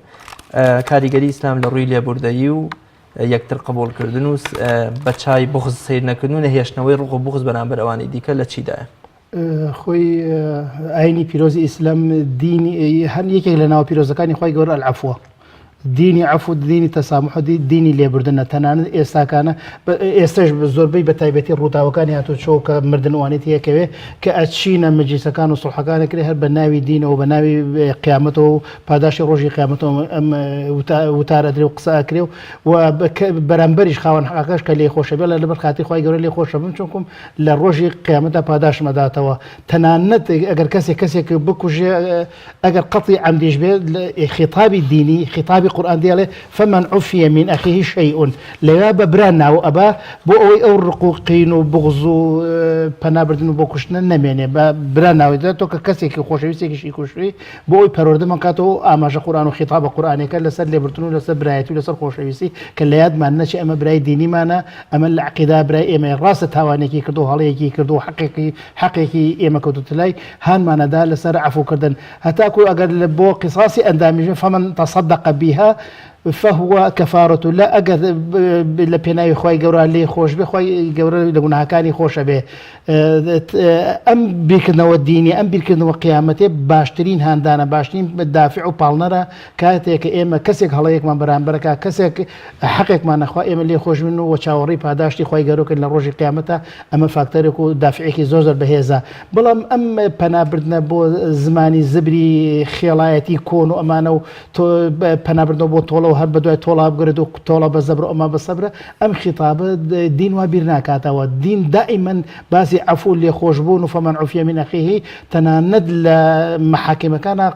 کاریگەری ئیسلام لە ڕووی لێبوردەیی و یەکتر قبوڵکردن و بە چای بوغز سەیر نەکردن و نەهێشتنەوەی ڕق و بوغز بەرامبەر ئەوانی دیکە لە چیدایە؟ خۆی ئاینی پیرۆزی ئیسلام دینی هەر یەکێک لە ناوە پیرۆزەکانی خی گەورە العفوە دینی عفو دینی تەسامح دینی لێبوردنە تەنانەت ئێستاکانە ئێستش زۆربەی بە تایبەتی ڕووداوەکانی هاتوچۆ کە مردن وانێت یەکەوێ کە ئەچینە مەجلیسەکان و سڵحەکانە کرێ هەر بە ناوی دینەوە بە ناوی قیامەتەوە و پاداشی ڕۆژی قیامەتەوە ئەم وتارە درێ و قسە ئەکرێ و و بەرامبەریش خاوەن حەقەکەش کە لێی خۆشە بێڵێ لەبەر خاتری خوای گەورە لێی خۆشە بم چونکم لە ڕۆژی قیامەتدا پاداشتم ئەداتەوە تەنانەت ئەگەر کەسێک کەسێک بکوژێ ئەگەر قەتڵی عەمدیش بێت خیتابی دینی خیتابی قورئان دێڵێ فمن عفی من اخیه شیء لەوێ بە برا ناو ئەبا بۆ ئەوەی ئەو ڕق و قین و بغز و پەنابردن و بۆ کوشتنە نەمێنێ بە برا ناوی دەدا تۆ کە کەسێکی خۆشەویستێکیشی کوشتوی بۆ ئەوی پەروەردەمان کاتەوە و ئاماژە قورئان و خیتابە قورئانیەکە لەسەر لێبردن و لەسەر برایەتی و لەسەر خۆشەویستی کە لە یادمان نەچێ ئەمە برای دینیمانە ئەمە لە عەقیدە برای ئێمەیە ڕاستە تاوانێکی کردو هەڵەیەکی کردو حەقێکی حەقێکی ئێمە کەوتوتە لای هانمانەدا لەسەر عەفوکردن هەتاکو ئەگەر بۆ قیساسی ئەندامیش فمن تصدق بها فهو کفارة له ئەگەر لە پێناوی خوای گەورە لێی خۆش بێ خوای گەورە لە گوناهەکانی خۆشە بێ ئەم بیرکردنەوە دینی ئەم بیرکردنەوە قیامەتێ باشترین هاندانە باشترین دافع و پاڵنەرە کاتێک کە ئێمە کەسێک هەڵەیەکمان بەرامبەرەکە کەسێک حەقێکمان نەخوا ئێمە لێ خۆش بن و چاوەڕێی پاداشتی خوای گەورە بکەین لە ڕۆژی قیامەتا ئەمە فاکتەرێک و دافعێکی زۆر زۆر بەهێزە بەڵام ئەم پەنابردنە بۆ زمانی زبری خێڵایەتی کۆن و ئەمانە و پەنابردنەوە بۆ تۆڵە و هەر بەدوای تۆڵە بگرێت و تۆڵە بە زەبر و ئەمە بە سەبرە ئەم خیتابە دین وا بیر ناکاتەوە دین دائیمەن باسی عەفو لێخۆشبوون و فمن عفی من اخیه تەنانەت لە مەحاکمەکانا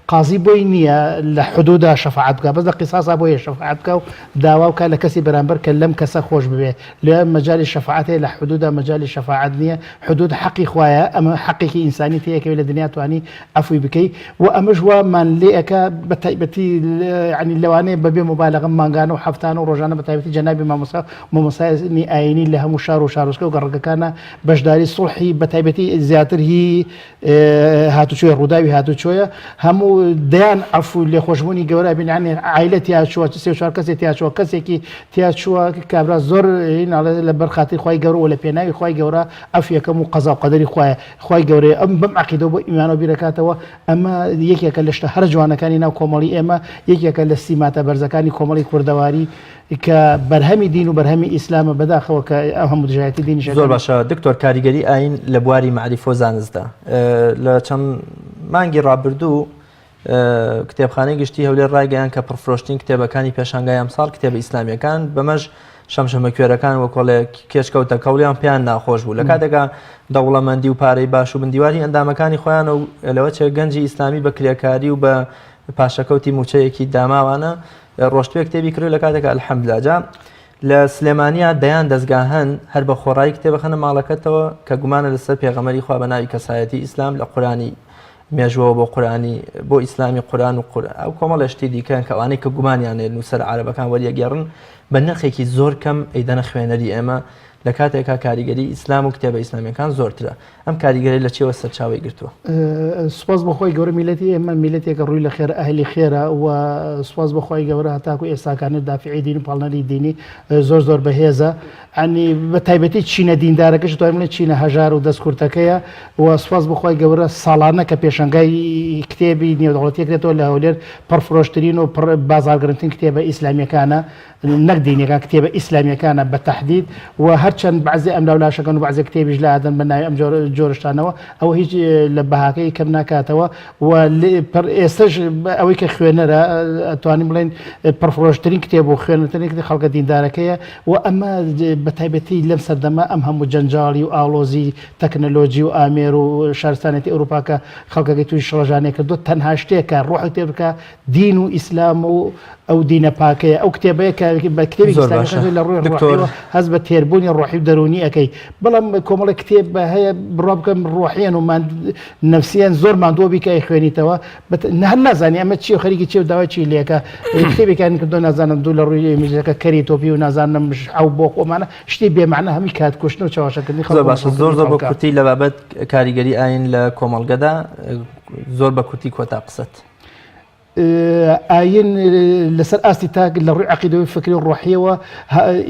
قازی بۆی نییە لە حدودا شەفاعەت بکا بەس لە قیساسا بۆیە شەفاعەت بکا و داوا بکا لە کەسی بەرامبەر کە لەم کەسە خۆش ببێ لێ مەجالی شەفاعەت هەیە لە حدودا مەجالی شەفاعەت نییە حدود حەقی خوایە ئەمە حەقێکی ئینسانی تێیەکەوێ لە دنیا توانی عەفوی بکەی و ئەمەش وامان لێ ئەکا بە تایبەتی یانی لەوانەیە. لەوانەیە بەبێ موبالەغە مانگانە و هەفتانە و ڕۆژانە بە تایبەتی جەنابی مامۆستا مامۆستایانی ئایینی لە هەموو شار و شارۆچکە و گەڕەکەکانە بەشداری سوڵحی بە تایبەتی زیاتر هی هاتوچۆی ڕووداوی هاتوچۆیە هەموو دەیان عەفو لێخۆشبوونی گەورە بین یعنی عایلە تیا چووە سێ چوار کەسێ تیا چووە کەسێکی تیا چووە کابرا زۆر ناڵێ لە بەر خاتری خوای گەورە و لە پێناوی خوای گەورە عەفو یەکەم و قەزا و قەدەری خوایە خوای گەورەیە ئەم بەم عەقیدەوە بۆ ئیمانەوە بیرەکاتەوە ئەمە یەکێکە لە شتە هەرە جوانەکانی ناو کۆمەڵی ئێمە یەکێکە لە سیماتە بەرزەکانی کۆمەڵی کوردەواری کە بەرهەمی دین و بەرهەمی ئیسلامە بەداخەوە کە ئەو هەموو دژایەتی دینیش زۆر باشە دکتۆر کاریگەری ئاین لە بواری مەعریفە و زانستدا لە چەند مانگی ڕابردوو کتێبخانەی گشتی هەولێر ڕایگەیان کە پڕفرۆشترین کتێبەکانی پێشانگای ئەمساڵ کتێبە ئیسلامیەکان بەمەش شەمشەمەکوێرەکان وەکۆڵێک کێچکەوتە کەوڵیان پێیان ناخۆش بوو لە کاتێکا دەوڵەمەندی و پارەی باش و بندیواری ئەندامەکانی خۆیان و لەوە چێ گەنجی ئیسلامی بە کرێکاری و بە پاشەکەوتی موچەیەکی داماوانە ڕۆشتوێ کتێبی کڕی لە کاتێکا الحمدلله جا لە سلێمانیا دەیان دەزگا هەن هەر بە خۆڕایی کتێب بخەنە ماڵەکەتەوە کە گومانە لەسەر پێغەمبەری خوا بە ناوی کەسایەتی ئیسلام لە قورانی مێژوەوە بۆ قورانی بۆ ئیسلامی قوران و قور ئەو کۆمەڵە شتی دیکەن کە ئەوانەی کە گومانیان هەیە نووسەر عەرەبەکان وەریەگێڕن بە نرخێکی زۆر کەم ئەیدەنە خوێنەری ئێمە لە کاتێکا کاریگەری ئیسلام و کتێبە ئیسلامیەکان زۆرترە ئەم کاریگەری لە چیەوە سەرچاوەی گرتووە؟ سوپاس بۆ خوای گەورە میللەتی ئێمە میللەتێکە ڕووی لە خێرە ئەهلی خێرە و سوپاس بۆ خوای گەورە هەتاکو ئێستاکانە دافعی دین و پاڵنەری دینی زۆر زۆر بەهێزە ینی بە تایبەتی چینە دیندارەکەش توانم بڵێم چینە هەژار و دەست کورتەکەیە و سوپاس بۆ خوای گەورە ساڵانە کە پێشەنگای کتێبی نێودەوڵەتی کرێتەوە لە هەولێر پڕفرۆشترین و پڕ بازاڕگرنترین کتێبە ئیسلامیەکانە نەک دینیەکان کتێبە ئیسلامیەکانە بە تەحدید و هەرچەند بەعزێ ئەملاو لاشەکەن و بەعزێ کتێبیش لادەن بە ناوی ئەم جۆرە شتانەوە ئەوە هیچ لە بەهاکەی کەم ناکاتەوە و ئێستش ئەوەی کە خوێنەرە ئەتوانین بڵێن پڕفرۆشترین کتێب و خوێنەترین کتێب خەڵکە دیندارەکەیە و ئەمە بە تایبەتی لەم سەردەمە ئەم هەموو جەنجاڵی و ئاڵۆزی تەکنەلۆجی و ئامێر و شارستانێتی ئەوروپا کە خەڵکەکەی تووشی شڵەژانێ کردووە تەنها شتێکە ڕۆحی تێ بکە دین و ئیسلام و ئەو دینە پاکەیە ئەو کتێبەیە کە بە کتێبی زۆر باشە لە ڕووی دکتۆر ڕۆحیەوە هەست بە تێربوونی ڕۆحی و دەروونی ئەکەی بەڵام کۆمەڵێک کتێب هەیە بڕوا بکەم ڕۆحیان و ماند نەفسیان زۆر ماندووە بی کە ئەیخوێنیتەوە بەت هەر نازانی ئەمە چیە و خەریکی چیە و داوای چی لێکە کتێبێکیان کردو نازانم دوو لە ڕووی میزەکە کەری تۆپی و نازانم ئەو بۆ خۆمانە شتی بێمانە هەمی کات کوشتن و چەواشەکردنی زۆر خەڵک و باشە زۆر مەشغوڵکردنی زۆر بە خەڵکە. کورتی لە بابەت کاریگەری ئاین لە کۆمەڵگەدا زۆر بە کورتی کۆتا قسەت. ئاین لەسەر ئاستی تاک لە ڕووی عقیدەوەی فکری و ڕۆحیەوە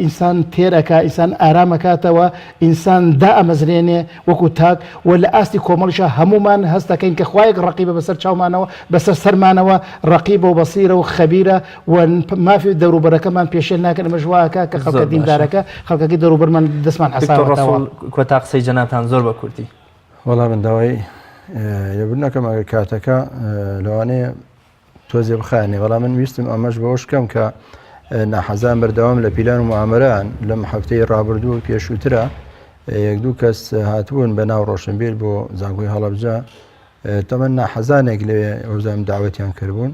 ئینسان تێر ئەکا ئینسان ئارام ئەکاتەوە ئینسان دائەمەزرێنێ وەکو تاک و لە ئاستی کۆمەڵیشا هەموومان هەست دەکەین کە خوایەک ڕەقیبە بەسەر چاومانەوە بەسەر سەرمانەوە ڕەقیبە و بەسیرە و خەبیرە و مافی دەوروبەرەکەمان پێشێل ناکەن ئەمەش وا ئەکا کە خەڵکە زۆر باشە دیندارەکە خەڵکەکەی دەوروبەرمان دەستمان دکتۆر حەساوەتەوە. ڕەسوڵ کۆتا قسەی جەنابتان زۆر بە کورتی. وەڵا من داوای لێبوردن ئەکەم ئەگەر کاتەکە لەوانەیە تۆزێ بخایەنێ بەڵام من ویستم ئەمەش بەوەش کەم کە ناحەزان بەردەوام لە پیلان و معامران لەم هەفتەی ڕابردوو و پێشووترە یەک دوو کەس هاتبوون بە ناو ڕۆشنبیر بۆ زانکۆی هەڵەبجە تەمەن ناحەزانێک لەوێ ئەوزام داوەتیان کردبوون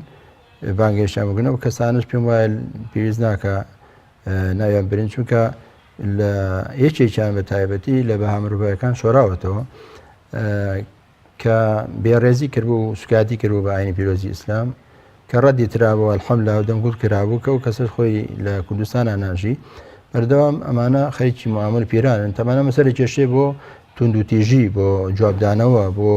بانگێشتیان بگرن ئەو کەسانش پێم وایە پێویست ناکە ناویان برین چونکە لە یەکێکیان بە تایبەتی لە بەها مرۆڤەکان شۆراوەتەوە کە بێڕێزی کردبوو و سوکاتی کردبوو بە ئاینی پیرۆزی ئیسلام کە ڕەدی ترابوو الحمدلله و دەمگوڵ کرابوو کە ئەو کەسەش خۆی لە کوردستانە ناژی بەردەوام ئەمانە خەریکی معامل پیرانن تەمانە مەسەرە کێشێ بۆ توندوتیژی بۆ جوابدانەوە بۆ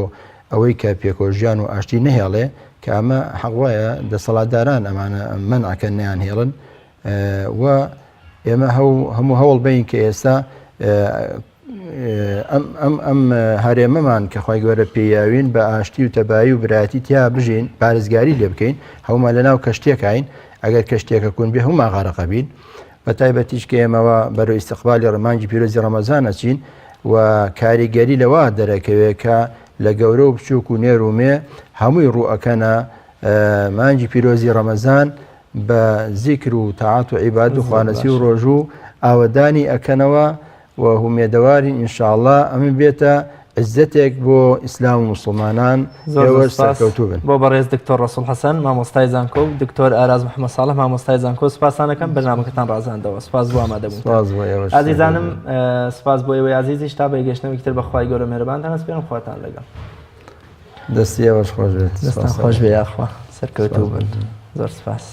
ئەوەی کە پێکۆژیان و ئاشتی نەهێڵێ کە ئەمە حەق وایە دەسەڵاتداران ئەمانە مەنعەکەن نیان هێڵن و ئێمە هەموو هەوڵ بین کە ئێستا ئەم ئەم ئەم هەرێمەمان کە خی گەورە پێیاوین بە ئاشتی و تەبایی و برایەتی تیا بژین پارێزگاری لێ بکەین هەمومان لە ناو کەشتێکین ئەگەر کەشتێکە کون بێ هەمومان غارقە بین بە تایبەتیش کە ئێمەوە بەرەو ئیستقبالی ڕمانگی پیرۆزی ڕەمەزان ئەچین و کاریگەری لەوە دەرەکەوێت کە لە گەورە و بچووک و نێر و مێ هەمووی ڕووئەکەنە مانگی پیرۆزی ڕەمەزان بە زیکر و تاعات و عیبادەت و خوانەسی و ڕۆژوو ئاوەدانی ئەکەنەوە و هومێدەوارین ان شاء اللە ئەمە بێتە عزەتێک بۆ ئیسلام و موسڵمانان زۆر زۆر ئێوەش سپاس سەرکەوتوو بن. بۆ بەڕێز دکتۆر ڕەسوڵ حەسەن مامۆستای زانکۆ و دکتۆر ئاراز محمد ساڵح مامۆستای زانکۆ سپاستان ئەکەم بەرنامەکەتان ڕازاندەوە سپاس بۆ ئامادەبوونتان سپاس بۆ ئێوەش ئازیزانم سەرکەوتوو بن. سپاس بۆ ئێوەی ئازیزیش تا بەیگەشتنەوەیکی تر بە خوای گەورە میهرەبانتان ئەسپێرم خواتان لەگەڵ. دەستی ئێوەش خۆش بێت دەستان سپاس خۆش بێ یاخوا سەرکەوتوو سپاس بن زۆر سپاس.